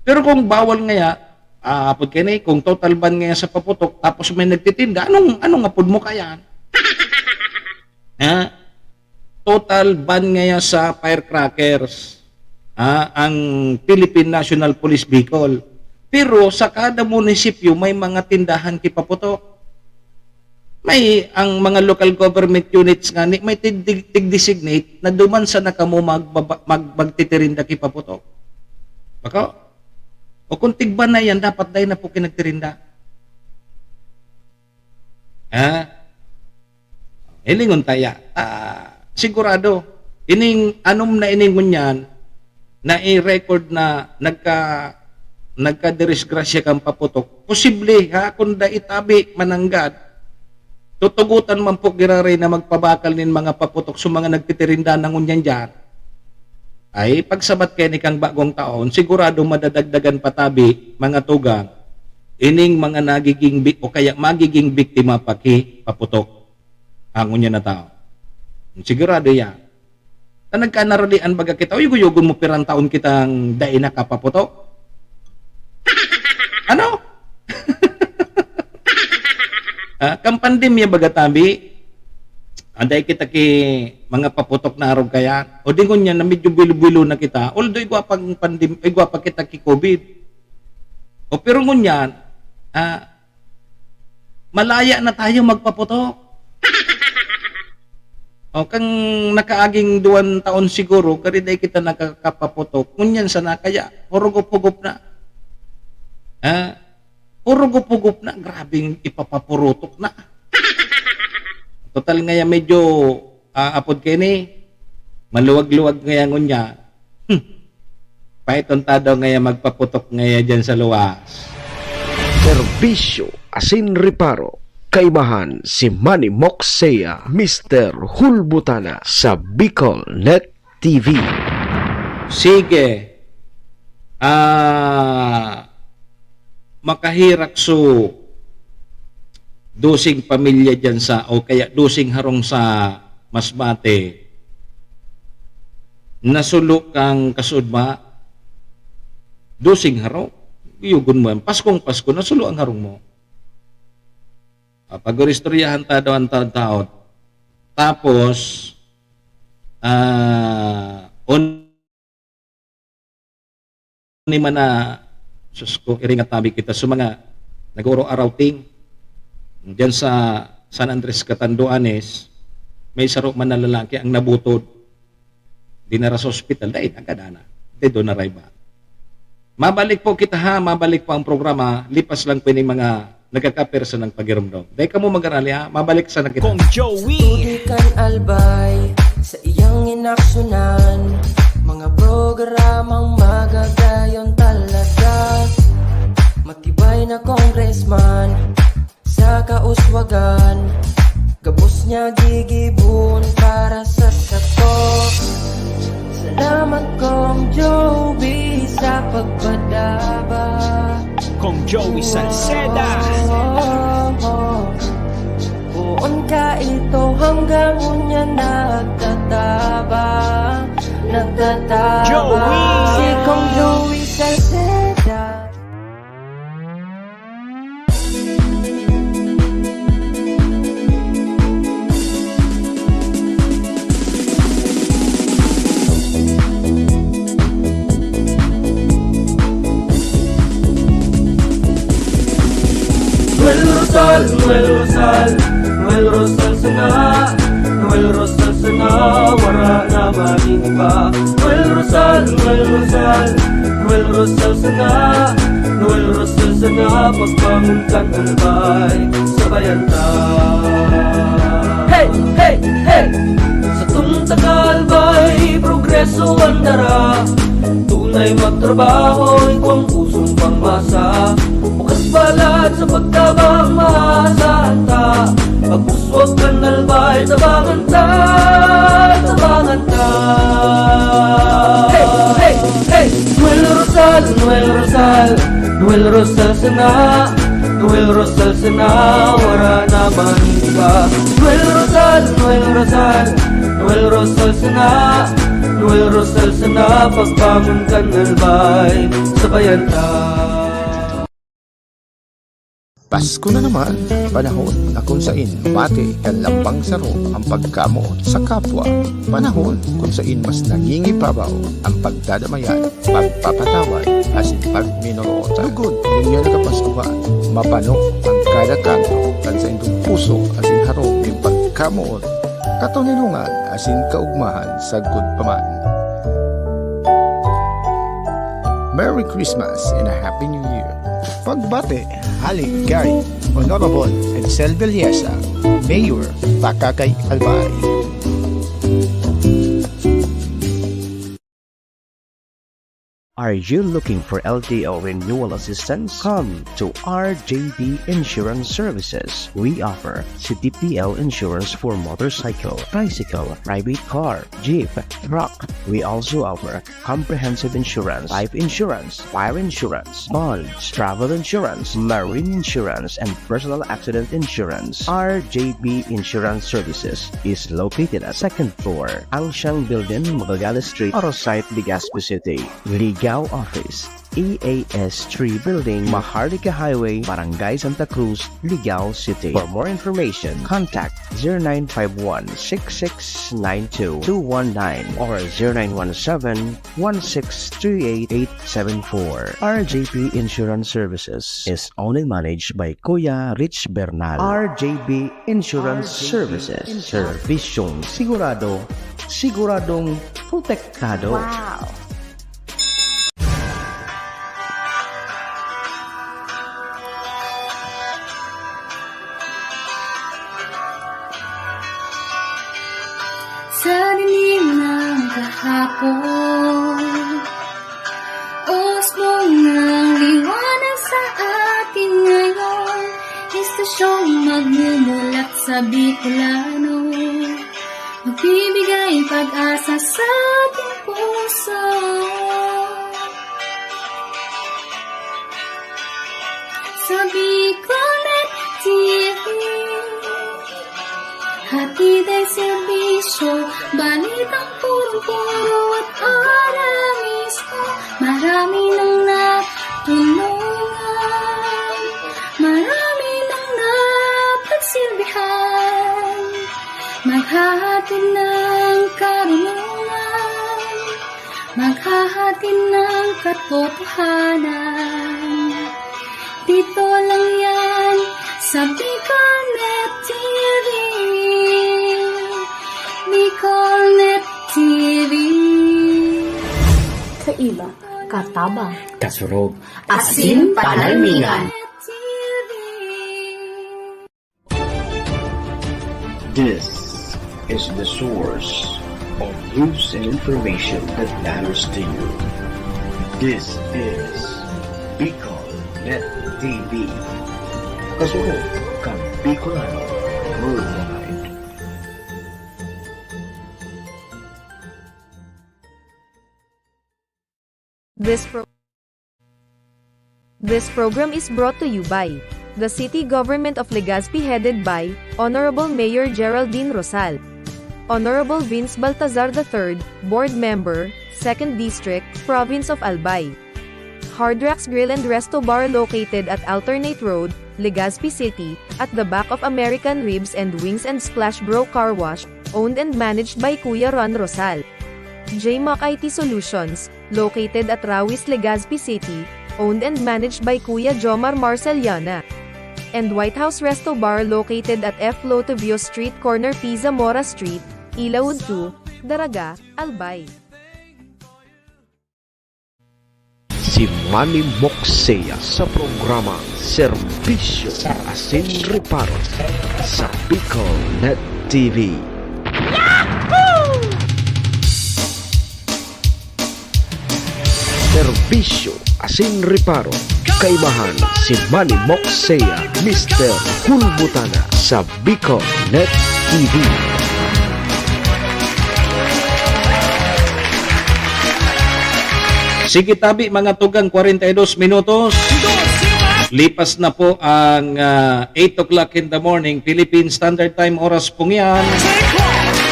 Pero kung bawal ngaya, ah, apod kaini, kung total ban ngaya sa paputok, tapos may nagtitinda, anong, anong apod mo kayan? Ha? Total ban ngaya sa firecrackers, ha, ang Philippine National Police Bicol. Pero sa kada munisipyo, may mga tindahan ki paputok. May, ang mga local government units ngani, may tig-, tig-designate na duman sana kamo magbaba-, mag-, magtitirinda ki paputok. Bako? O kung tigban na yan, dapat dai na po ki nagtirinda. Ha? Hilingon ta ya. Ah, sigurado, ining anom na ining ngunyan, nai-record na nagka-, nagkadisgrasya kan paputok. Posible, ha, kung dai tabi mananggad, tutugotan man po giraray na magpabakal nin mga paputok sa mga nagtitirinda na ngunyan diyan. Ay, pagsabat kaini kang bagong taon, sigurado madadagdagan pa tabi, mga tugang, ining mga nagiging bi-, o kaya magiging biktima pa ki paputok. Ang ngunyan na taon. Sigurado yan. Ta nagkanaralian baga kita, uyog-uyogon mo pirang taon kitang dai nakapaputok? Ano? Ah, kan pandemya baga tabi, anday kita ki mga paputok na arog kaya, o di ngunyan na medyo bilo-bilo na kita, although igwa pang pandem-, igwa pa kita ki covid. O, pero ngunyan, ah, malaya na tayo magpaputok. O, kang nakaaging duwan taon siguro, kari dai kita nakakapaputok. Ngunyan sana, kaya hurugop-hugop na. Ha? Hurugop-hugop na, grabeng ipapapurutok na. Total ngaya medyo, ah, apod kaini, maluwag-luwag ngaya ngunyan. Hmm. Paiton ta daw ngaya magpaputok ngaya diyan sa luwas. Serbisyo asin reparo, kaibahan si Manny Moxea, Mister Hulbutana sa Bicol Net T V. Sige. Ah, makahirak so dosing pamilya diyan sa, o kaya dosing harong sa Masbate, nasulo kang kasudma, dosing harong. Yugon mo yan. Paskong Pasko, nasulo ang harong mo. Ah, pag-oristoryahan ta daw ang taon-taon. Tapos, ah, on ni man na, sus ko, iringat tabi kita sa mga nag-uro-arawting diyan sa San Andres, Catanduanes, may saro man na lalaki ang nabutod. Dinara sa ospital, dai, nagkadana. Dai doon na rayba. Mabalik po kita ha, mabalik po ang programa, lipas lang po yung mga nagkakapersa ng pagirumdom. Dai kamo mag-arali ha, mabalik sa nakita. Kong Joey. Tutuloy kan Albay sa iyang inaksunan. Mga programang magagayon talaga. Matibay na congressman sa kauswagan. Gabos niya gigibon para sa sato. Salamat Kong Joey sa pagpadaba. Kong Joey Salceda. Poon ka ito hanggang unya nagtatabang, nagtatabang. Joey. Si Kong Joey Salceda. Rosal, Noel Rosal, Noel Rosal sana, Noel Rosal sana, wara na magin iba. Noel Rosal, Noel Rosal, Noel Rosal sana, Noel Rosal sana, pagbangon kan albay, sabayan ta. Hey, hey, hey! Satong taga-albay, progreso an dara. Tunay magtrabaho, igwang pusong pangmasa. Bukas balat sa pagtabang, maasahan ta. Pagpuswag kan albay, tabangan ta, tabangan ta. Hey, hey, hey! Noel Rosal, Noel Rosal, Noel Rosal sana, Noel Rosal sana, wara na man iba. Noel Rosal, Noel Rosal, Noel Rosal sana, Noel Rosal sana, pagbangon kan albay, sabayan ta. Pasko na naman, panahon na kung sain mati kan lambang saro ang pagkamoot sa kapwa, panahon kung sain mas nangingibabaw ang pagdadamayan, pagpapatawad, asin pagminorotan. Lugod ninyo na kapaskuhan, mapano ang kada kanto kan saindong puso asin harong nin pagkamoot, katoninongan asin kaugmahan sagkod pa man. Merry Christmas and a Happy New Year! Pagbati hali kay Honorable Edsel Villesa, Mayor, Pakakay, Albay. Are you looking for L T O renewal assistance? Come to R J B Insurance Services. We offer C T P L insurance for motorcycle, tricycle, private car, jeep, truck. We also offer comprehensive insurance, life insurance, fire insurance, bonds, travel insurance, marine insurance, and personal accident insurance. R J B Insurance Services is located at second floor, Ancient Building, Magallanes Street, Arosite, Legazpi City. Ligao Office, E A S three Building, Maharlika Highway, Barangay Santa Cruz, Ligao City. For more information, contact zero nine five one six six nine two two one nine or zero nine one seven one six three eight eight seven four. R J P Insurance Services is owned and managed by Kuya Rich Bernal. R J P Insurance Services. Servisyong sigurado, siguradong protektado. Wow! Sa dilim ng kahapon, usbong ng liwanag sa atin ngayon. Estasyong magmumulat sa Bicolano, magbibigay pag-asa sa ating puso. Sa Bicolnet T V, hatid ang serbisyo, balitang purong-puro at ora mismo. Marami nang natulungan, marami nang napagsilbihan. Maghahatid ng karunungan, maghahatid ng katotohanan. Dito lang yan sa Bicolnet T V. Bicolnet T V. Kaiba, katabang, kasurog, asin panalmingan. This is the source of news and information that matters to you. This is Bicol Net T V. Kasurog kan Bicolano worldwide. This pro-, this program is brought to you by the City Government of Legazpi, headed by Honorable Mayor Geraldine Rosal, Honorable Vince Baltazar the third, Board Member, Second District, Province of Albay. Hard Rocks Grill and Resto Bar, located at Alternate Road, Legazpi City, at the back of American Ribs and Wings and Splash Bro Car Wash, owned and managed by Kuya Ron Rosal. J Mac I T Solutions, located at Rawis, Legazpi City, owned and managed by Kuya Jomar Marceliana. and White House Resto Bar located at F Lotovio Street, corner P Zamora Street, Ilaud two, Daraga, Albay. Si Manny Moksea sa programa Serbisyo asin Reparo sa Bicol Net T V. Serbisyo asin Reparo, kaimahan si Manny Moksea, Mister Hulbutana sa Bicol Net T V. Sige tabi, mga tugang, kwarenta y dos minutos. Lipas na po ang ah, eight o'clock in the morning, Philippine Standard Time, oras pong yan.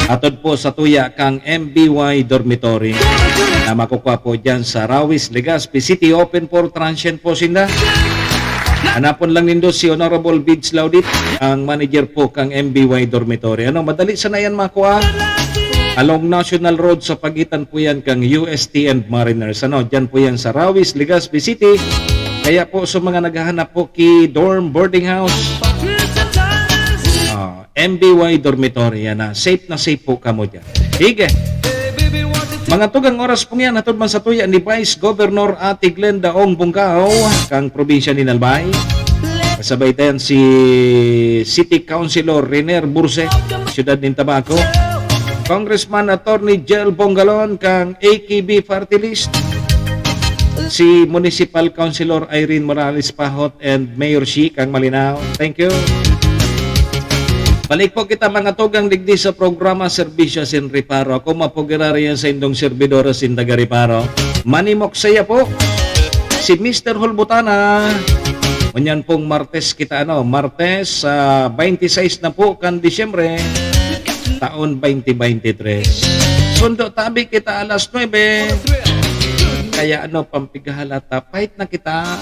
Atod po sa tuya kang M B Y Dormitory na makukuha po dyan sa Rawis, Legazpi City. Open for transient po sinda. Hanapon lang nindo si Honorable Bids Laudit, ang manager po kang M B Y Dormitory. Ano, madali sana yan makuha. Along National Road sa pagitan po yan kang U S T and Mariners. Ano, dyan po yan sa Rawis, Legazpi City. Kaya po sa mga naghahanap po ki dorm boarding house, ah, M B Y Dormitory, yan na. Safe na safe po kamo dyan. Sige. Mga tugang, oras pong yan, hatod man sa tuya ni Vice Governor Ate Glenda Ong Bungkaw, kang probinsya ni Albay. Kasabay tayan si City Councilor Renier Burse, Siyudad nin Tabaco. Congressman Attorney Jel Bongalon, kang A K B Party List. Si Municipal Councilor Irene Morales Pahot and Mayor Shi, kang Malinao. Thank you. Balik po kita, mga tugang, digdi sa programa Serbisyo asin Reparo. Ako, mapugirari yan sa indong servidora, sin taga Reparo. Manny Moksea po, si Mister Hulbutana. Ngunyan pong Martes kita, ano, Martes, ah, twenty-six na po kan Disyembre, taon twenty twenty-three. Sundo tabi kita alas nuebe. Kaya ano, pampigahalata, pahit na kita.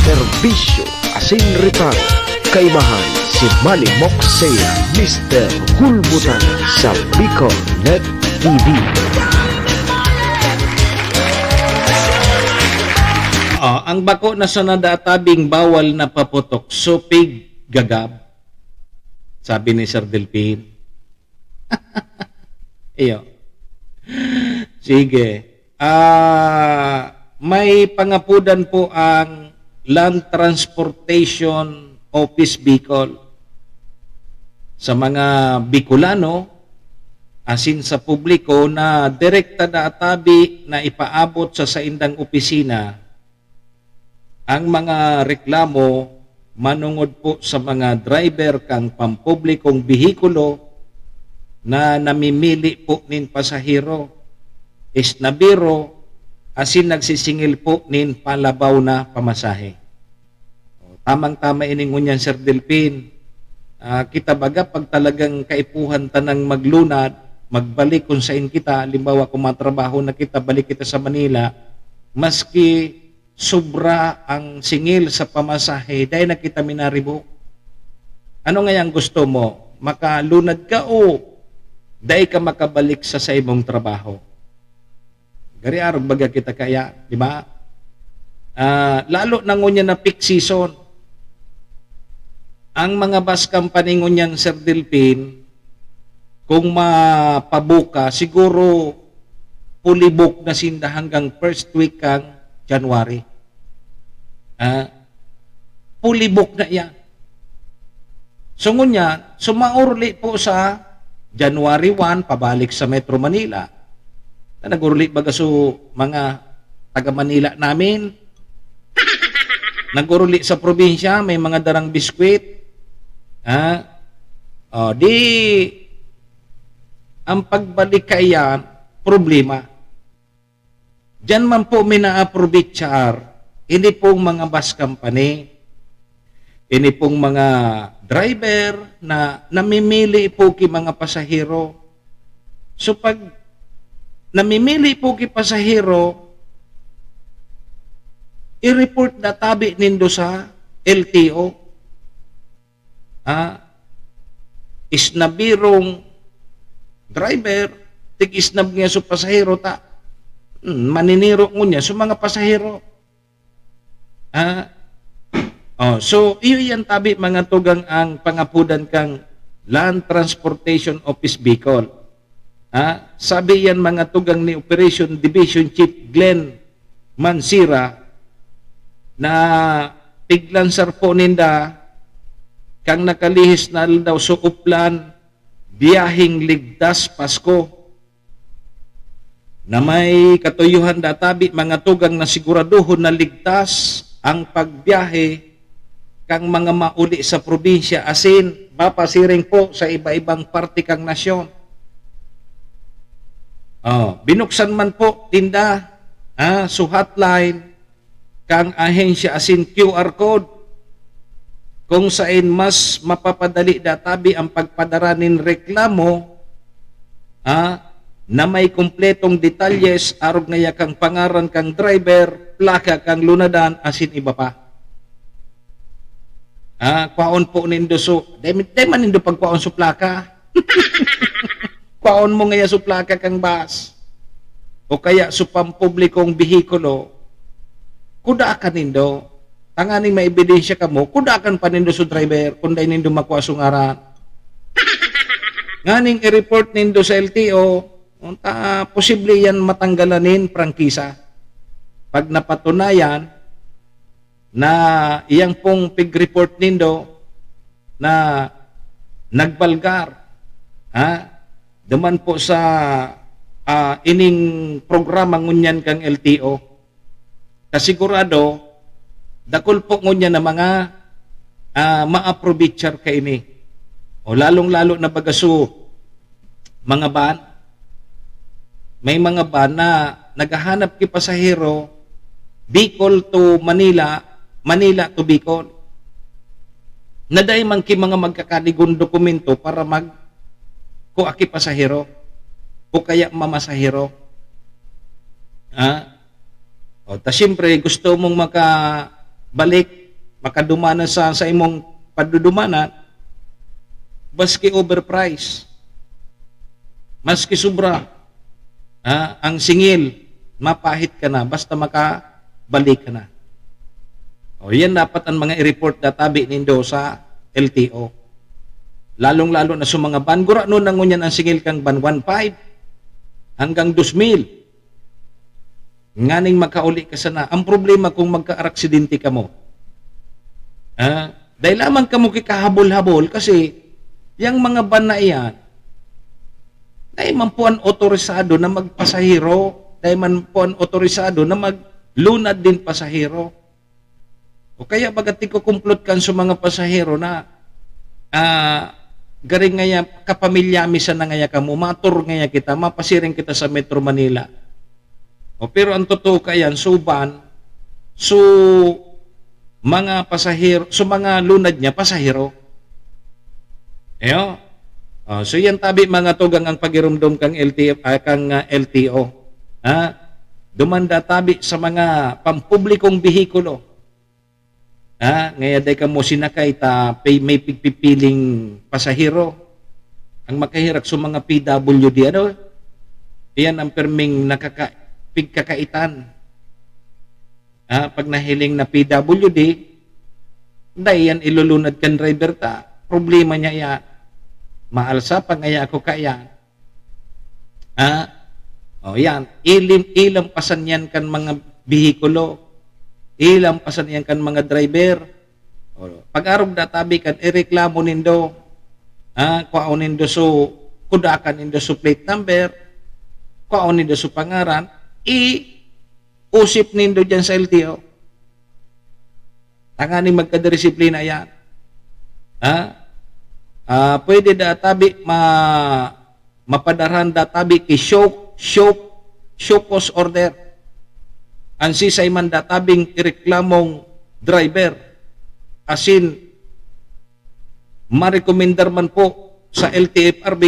Serbisyo asin Reparo, kaimahan si Manny Moksea, Mister Hulbutana sa Bicol Net T V. Ah, ang bako na sana databing bawal na paputok, supig gagab, sabi ni Sir Delpin. Iyo. Sige. Ah, may pangapudan po ang Land Transportation Office Bicol sa mga Bicolano asin sa publiko na direkta na atabi na ipaabot sa saindang opisina ang mga reklamo manongod po sa mga driver kan pampublikong behikulo na namimili po nin pasahero, isnabiro, asin nagsisingil po nin palabaw na pamasahe. O, tamang-tama ini ngunyan, Sir Delpin. Ah, kita baga, pag talagang kaipuhan tanang maglunad, magbalik kung sain kita, halimbawa, kung matrabaho na kita, balik kita sa Manila, maski sobra ang singil sa pamasahe, dai na kita minaribok. Ano ngaya ang gusto mo? Makalunad ka o dai ka makabalik sa saimong trabaho? Gari arog baga kita kaya, di ba? Ah, lalo na ngunyan na peak season. Ang mga bus company ngunyan, Sir Delpin, kung mapabuka, siguro fully book na sinda hanggang first week kang January. Ah, fully book na iyan. So, ngunyan, sumaurli po sa January one, pabalik sa Metro Manila. Na nag-urli baga so mga taga Manila namin. Nag-urli sa probinsya, may mga darang biskwit. Ha? O, di, ang pagbalik kaiyan, problema. Diyan man po minaaprobitsar, ini pong mga bus company, ini pong mga driver na namimili po ki mga pasahero. So, pag namimili po ki pasahero, i-report na tabi nindo sa L T O. Ah, isnabirong driver, tig-isnab niya sa pasahero ta, hmm, maniniro ngunyan sa mga pasahero. Ah, Oh, so, iyo yan tabi, mga tugang, ang pangapodan kang Land Transportation Office Bicol. Ha? Sabi yan, mga tugang, ni Operation Division Chief Glenn Mansira, na piglansar po ninda kang nakalihis na aldaw, so, uplan, biyaheng ligtas Pasko, na may katuyohan databi, mga tugang, na siguraduhon na ligtas ang pagbiyahe kang mga mauli sa probinsya, asin mapasiring po sa iba-ibang parte kang nasyon. Oh, binuksan man po tinda, ah, so hotline, kang ahensya asin Q R code, kung sain mas mapapadali databi ang pagpadara nin reklamo, ah, na may kumpletong detalyes, arog ngaya kang pangaran kang driver, plaka kang lunadan, asin iba pa. Ah, kwaon po nindo so, dai, dai man nindo pagkwaon so plaka. Kwaon mo ngaya so plaka kang bus. O kaya so pampublikong behikulo, kudakan nindo. Tanganing maebidensya kamo, kudakan pa nindo so driver kung dai nindo makwa so ngaran. Nganing i-report nindo sa L T O, unta, posible yan matanggalan nin prangkisa. Pag napatunayan na iyang pong pig-report nindo na nagbalgar, ha? Duman po sa, ah, ining programa ngunyan kang L T O. Kasigurado, dakul po ngunyan na mga, ah, maaprobichar kaini. O lalong-lalo na baga so mga van. May mga van na naghahanap ki pasahero, Bicol to Manila, Manila to Bicol. Na dai man ki mga magkakadigon dokumento para magkua ki pasahero o kaya mamasahero. Ha? O, ta siyempre, gusto mong makabalik, makadumanan sa, sa imong padudumanan, maski overprice, maski sobra, ha, ang singil, mapahit ka na, basta makabalik ka na. O, yan dapat ang mga i-report databi nindo sa L T O. Lalong-lalo na sa mga van. Gurano na ngunyan ang singil kang van, one five hanggang dos mil. Nganing makauli ka sana. Ang problema kung magka-aksidente kamo. Ah, dai lamang kamo ki kahabol-habol kasi yang mga van na iyan, dai man po an otorisado na magpasahero, dai man po an otorisado na maglunad din pasahero. O kaya baga tikukumplot kan sa mga pasahero na, ah, garing ngaya kapamilya mi sana ngaya kamo, matur ngaya kita, mapasiring kita sa Metro Manila. O, pero ang totoo kaiyan, so van, so mga pasahero, so mga lunad niya, pasahero. Iyo. O, so yan tabi, mga tugang, ang pagirumdom kang L T F, ah, kang, ah, L T O. Ha? Dumanda tabi sa mga pampublikong behikulo. Ah, ngaya dai kamo sinakay ta pay, may pigpipiling pasahero. Ang makahirak sa mga P W D, ano? Iyan ang perming nakaka-, pigkakaitan. Ah, pag nahiling na P W D, dai yan ilulunad kan driver ta. Problema niya yan. Maalsa pa ngaya ako kaiyan. Ah, o yan, ilim, ilampasan yan kan mga behikulo, ilampasan yan kan mga driver. O, pag-arog databi kan ireklamo nindo, ah, kwaon nindo so, kudakan nindo so plate number, kwaon nindo so pangaran, i-usip nindo dyan sa L T O. Tanganing magkadisiplina yan. Ha? Ah, pwede databi ma-, mapadarhan databi ki show, show, show cause order. Ang sisay man databing ireklamong driver, asin marekomendar man po sa L T F R B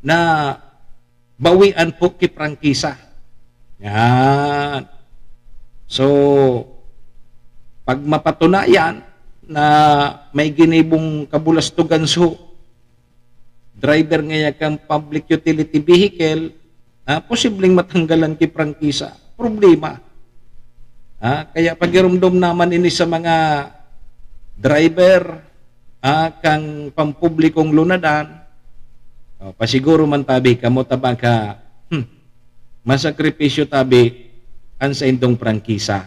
na bawian po ki prangkisa. Yan. So, pag mapatunayan na may ginibong kabulastugan so driver ngaya kang public utility vehicle, ah, posibleng matanggalan ki prangkisa. Problema. Ah, kaya pagirumdom naman ini sa mga driver, ah, kan pampublikong lunadan, o, pasiguro man tabi, kamo ta baka, hmm, masakripisyo tabi an saindong prangkisa.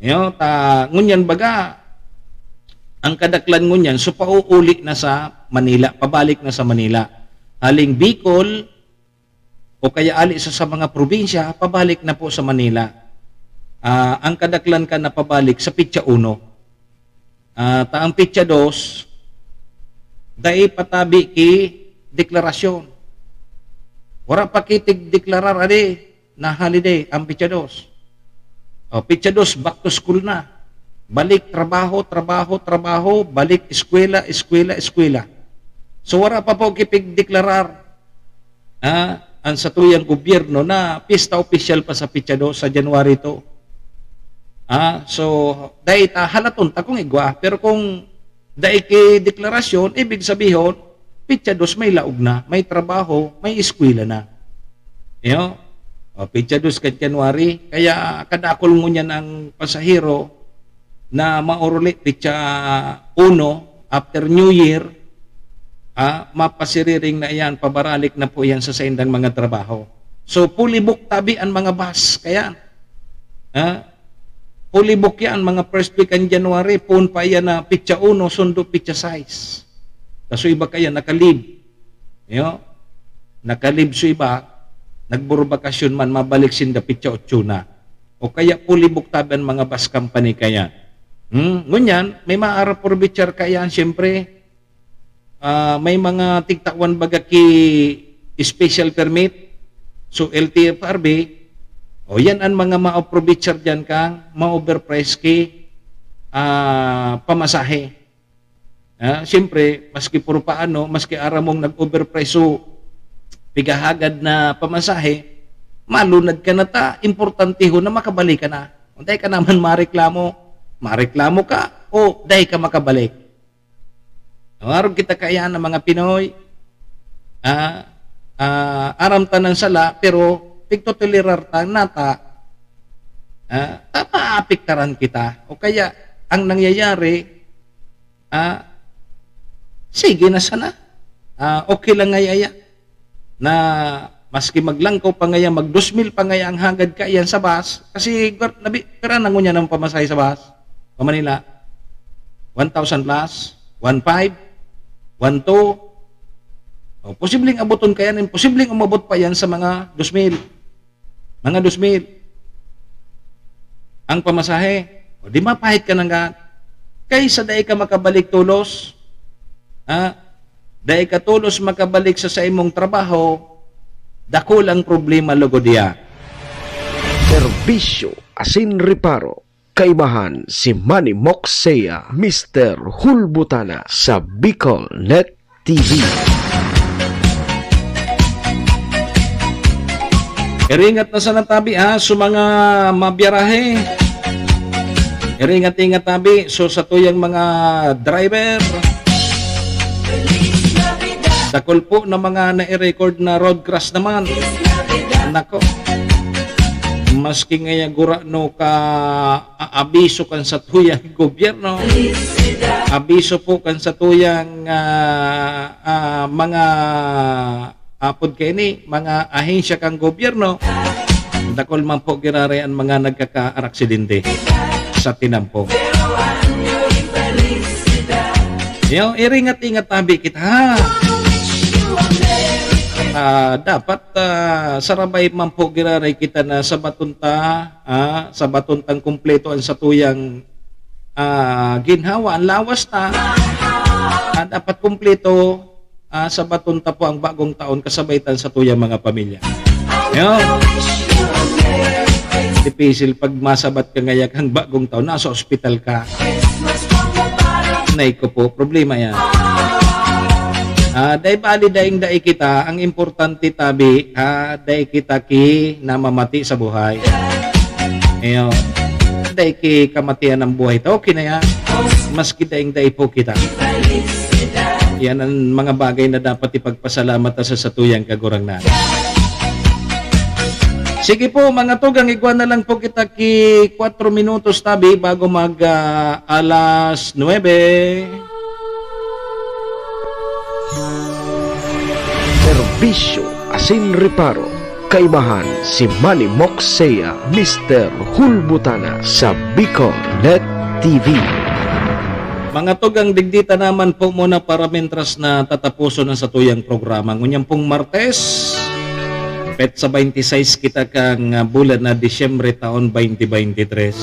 Yo, ta, ngunyan baga, ang kadaklan ngunyan, so pauuli na sa Manila, pabalik na sa Manila. Haling Bicol, o kaya ali sa, sa mga probinsya, pabalik na po sa Manila. Ah, ang kadaklan ka na pabalik sa petsa uno. Ah, ta ang petsa dos, dai pa tabi ki deklarasyon. Wara pa ki tig-deklarar, adi, na holiday, ang petsa dos. O, petsa dos, back to school na. Balik, trabaho, trabaho, trabaho, balik, eskwela, eskwela, eskwela. So, wara pa po kipigdeklarar, ah, ang satuyang gobyerno na pista opisyal pa sa petsa dos sa January two. Ah, so, dai ta, halaton ta kung igwa. Pero kung dai ki deklarasyon, ibig sabihon, petsa dos may laog na, may trabaho, may eskwela na. Iyo? O, petsa dos kan January, kaya kadakol ngunyan ang pasahero na mauruli petsa uno, after New Year, ah, mapasiriring na iyan, pabaralik na po iyan sa saindang mga trabaho. So, fully booked tabi an mga bus, kaya, ah, fully booked yan, mga first week kan January, poon pa iyan na petsa uno, sundo petsa sais. Kaso iba kaya naka-leave. Iyo? Naka-leave so iba, nagburbakasyon man, mabalik sinda petsa otso na. O kaya fully booked tabi an mga bus company kaya. Hmm? Ngunyan, may maaraporbichar kaya, siyempre, ah, may mga tigtawan baga ki special permit. So, L T F R B, o yan an mga maaprobitsar diyan kang ma-overprice ki, ah, pamasahe. Ah, siyempre, maski puro paano, maski aram mong nag-overprice so pigahagad na pamasahe, malunad ka na ta, importante ho na makabalik ka na. Kung dai ka naman mareklamo, mareklamo ka o dai ka makabalik. Ang arog kita kaiyan na mga Pinoy, ah, ah, aram ta ng sala, pero pigtotolerar ta, nata, ah, ta maapektaran kita. O kaya, ang nangyayari, ah, sige na sana. Ah, okay lang ngayaya na maski maglangkaw pa ngaya, mag dos mil pa ngaya ang hagad kaiyan sa bus, kasi gar-, nabi-, pira na ngunyan ang pamasahe sa bus, pa Manila? One thousand plus? One five? One two? O, posibleng abuton kaya, posibleng umabot pa yan sa mga dos mil. Mga dos mil. Ang pamasahe. O, di mapahit ka na nga. Kaysa dai ka makabalik tolos, ha? Dai ka tolos makabalik sa saimong trabaho, dakul ang problema logod diya. Serbisyo asin reparo. Kaibahan si Manny Moxea, Mister Hulbutana sa Bicol Net T V. Iringat na sana tabi, ha, sa mga mabiyarahe. Iringat-ingat tabi, so, satuyang mga driver. Dakul po na mga nai-record na road crash naman. Nako. Maski ngaya gurano ka a-, abiso kan satuyang gobyerno, abiso po kan satuyang, ah, ah, mga, apod kaini, mga ahensya kan gobyerno, dakul man po giraray an mga nagkakaaksidente sa tinampong. Yo, iringat-ingat tabi kita, ha? Ah, dapat, ah, sarabay man po giraray kita na sabaton ta, ah, sabaton tang kumpleto an satuyang, ah, ginhawa, an lawas ta. Ah, dapat kumpleto, ah, sabaton ta po ang bagong taon kasabay tan satuyang mga pamilya. Yo. Dipisil pag masabat ka ngaya kan bagong taon, nasa ospital ka. Nay ko po, problema yan. Ah, dai bali daing dai kita, ang importante tabi, ah, dai kita ki namamati sa buhay. Iyo. Dai ki kamatian ang buhay ta, okay na yan. Maski daing dai po kita. Yan ang mga bagay na dapat ipagpasalamat ta sa satuyang Kagurangnan. Sige po, mga tugang, igwa na lang po kita ki kwatro minutos tabi bago mag, ah, alas nuebe. Serbisyo asin reparo. Kaibahan si Manny Moxea, Mister Hulbutana sa Bicol Net T V. Mga tugang, digdi ta naman po muna para mentras na tataposon ang satuyang programa. Ngunyan pong Martes, petsa twenty-six kita kan, ah, bulan na Disyembre taon twenty twenty-three.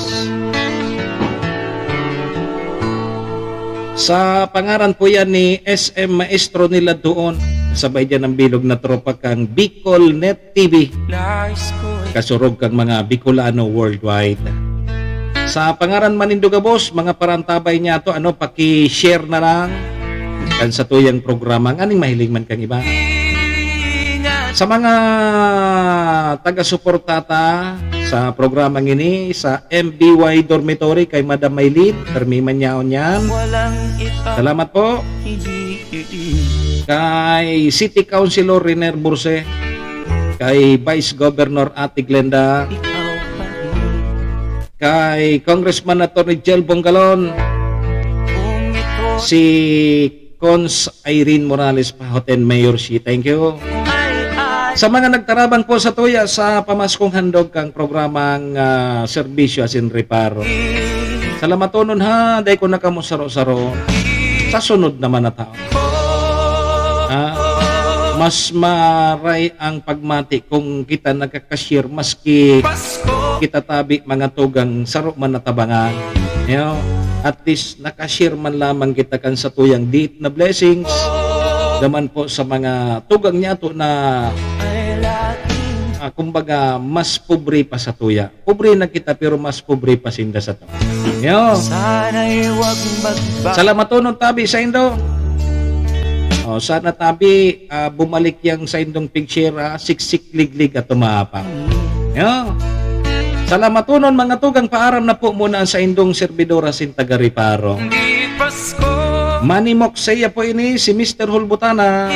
Sa pangaran po yan ni S M Maestro Nila Doon, sabay dyan ang bilog na tropa kang Bicol Net T V, kasurog kang mga Bicolano worldwide. Sa pangaran man nindo gabos, mga parantabay niya to, ano, paki-share na lang kan satuyang programa, nganing mahiling man kang iba. Sa mga taga-suporta ta sa programang ini, sa M B Y Dormitory kay Madam Maylin, permi man yaon yan. Salamat po. Kay City Councilor Riner Burse, kay Vice Governor Ate Glenda, kay Congressman Attorney Jel Bongalon, si Cons Irene Morales Pahoten, Mayor Shi. Thank you. Sa mga nagtarabang po sa tuya sa pamaskong handog kang programang, ah, Serbisyo asin Reparo. Salamatonon ha, dai ko na kamo saro-saro. Sa sunod naman na taon. Ah, mas maray ang pagmati kung kita nagkakashare maski kita tabi mga tugang saro man natabangan. You know, at least nakashare man lamang kita kan satuyang diit na blessings. Daman po sa mga tugang niya to na, ah, kumbaga, mas pobre pa sa tuya. Pobre na kita, pero mas pobre pa sinda sa to. Yo. Sana'y wag magba- Salamatonon tabi sa indo. O, sana tabi, ah, bumalik yang sa indong pigshare, ah, siksik liglig at tumapang. Yo. Salamatonon, mga tugang, paaram na po muna ang sa indong servidor asin taga-reparo. Manimok saiya po ini, si Mister Hulbutana.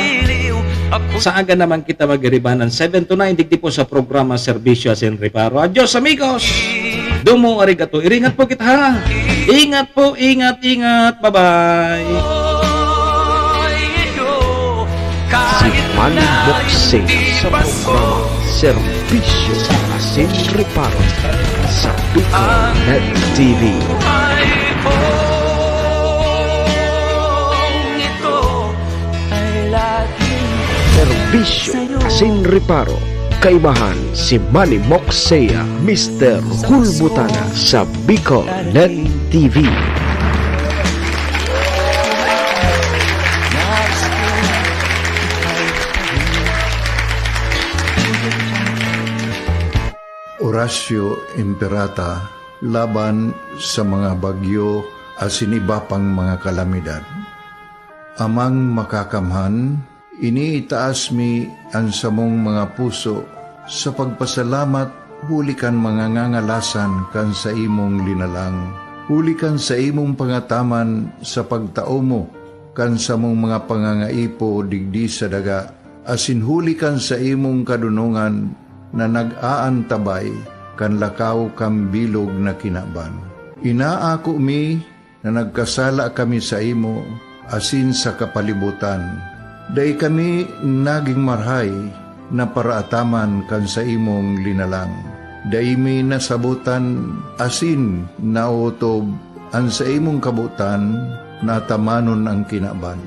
Sa aga naman kita magiribanan, seven to nine, digdi po sa programa Serbisyo asin Reparo. Adios, amigos! Domo arigato. Iringat po kita, ha? Ingat po, ingat, ingat. Bye-bye. Si Manny Boxing sa programa Serbisyo asin Reparo sa Bicol Net T V. Serbisyo asin reparo. Kaibahan si Manny Moxea, Mister Hulbutana sa Bicol Net T V. Horacio Imperata laban sa mga bagyo asin iba pang mga kalamidad. Amang Makakamhan, iniitaas mi an samong mga puso sa pagpasalamat huli kan mga ngangalasan kan saimong linalang, huli kan saimong pangataman sa pagtao mo kan samong mga pangangaipo digdi sa daga, asin huli kan saimong kadonongan na nag-aantabay kan lakaw kan bilog na kinaban. Inaako mi na nagkasala kami saimo asin sa kapalibotan. Dai kami nagin marahay na paraataman kan saimong linalang. Dai mi nasabotan asin naotob an saimong kabotan na atamanon an kinaban.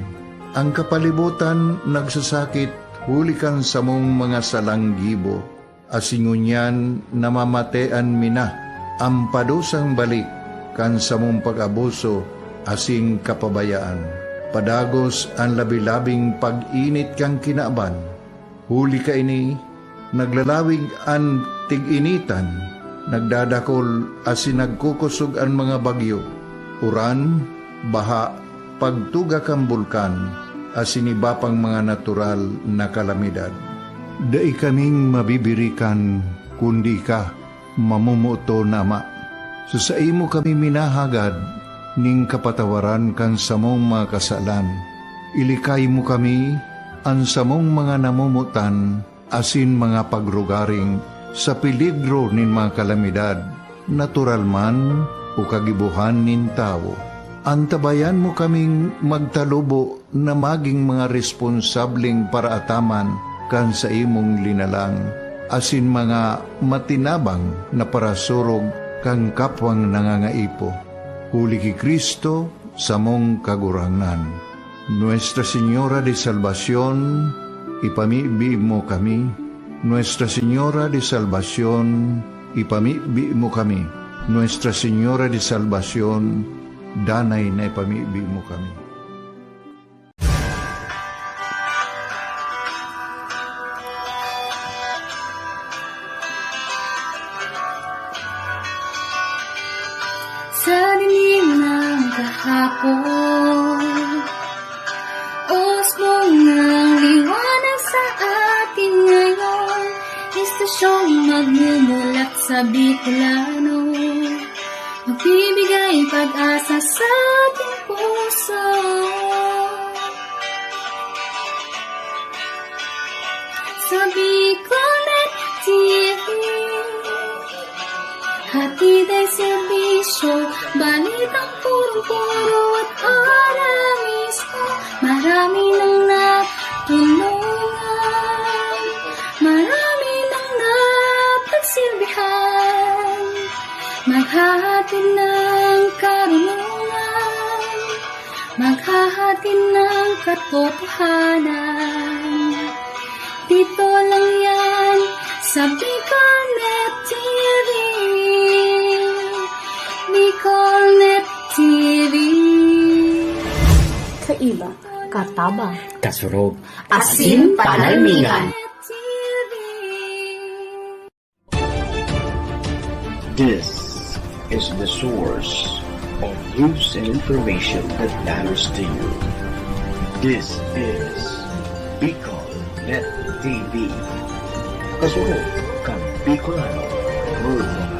An kapalibotan nagsasakit huli kan samong mga salang gibo, asin ngunyan namamatean mi na an padusang balik kan samong pag-abuso asin kapabayaan. Padagos an labi-labing pag-init kan kinaban. Huli kaini, naglalawig an tig-initan, nagdadakol asin nagkukosog an mga bagyo, uran, baha, pagtuga kan bulkan, asin iba pang mga natural na kalamidad. Dai kaming mabibirikan kundi ika, mamomoton na Ama. Sa saimo kami minahagad nin kapatawaran kan samong mga kasalan. Ilikay mo kami, an samong mga namomotan, asin mga pagrugaring sa peligro nin mga kalamidad, natural man o kagibohan nin tawo. Antabayan mo kaming magtalubo na magin mga responsableng paraataman kan saimong linalang, asin mga matinabang na parasurog kan kapwang nangangaipo. Huli ki Cristo, samong Kagurangnan. Nuestra Señora de Salvacion, ipamibi mo kami. Nuestra Señora de Salvacion, ipamibi mo kami. Nuestra Señora de Salvacion, danay na ipamibi mo kami. Sa dilim ng kahapon, usbong ng liwanag sa atin ngayon, estasyong magmumulat sa Bicolano, magbibigay pag-asa sa ating puso. Sa Bicolnet T V, hatid ay serbisyo, balitang purong-puro at para mismo. Marami nang natulungan, marami nang napagsilbihan. Maghahatid ng karunungan, maghahatid ng katotohanan. Dito lang yan sa Bicolnet T V. Bicolnet T V. Kaiba, katabang, kasurog, asin panalmingan. This is the source of news and information that matters to you. This is Bicol Net T V. Kasurog kan Bicolano, heard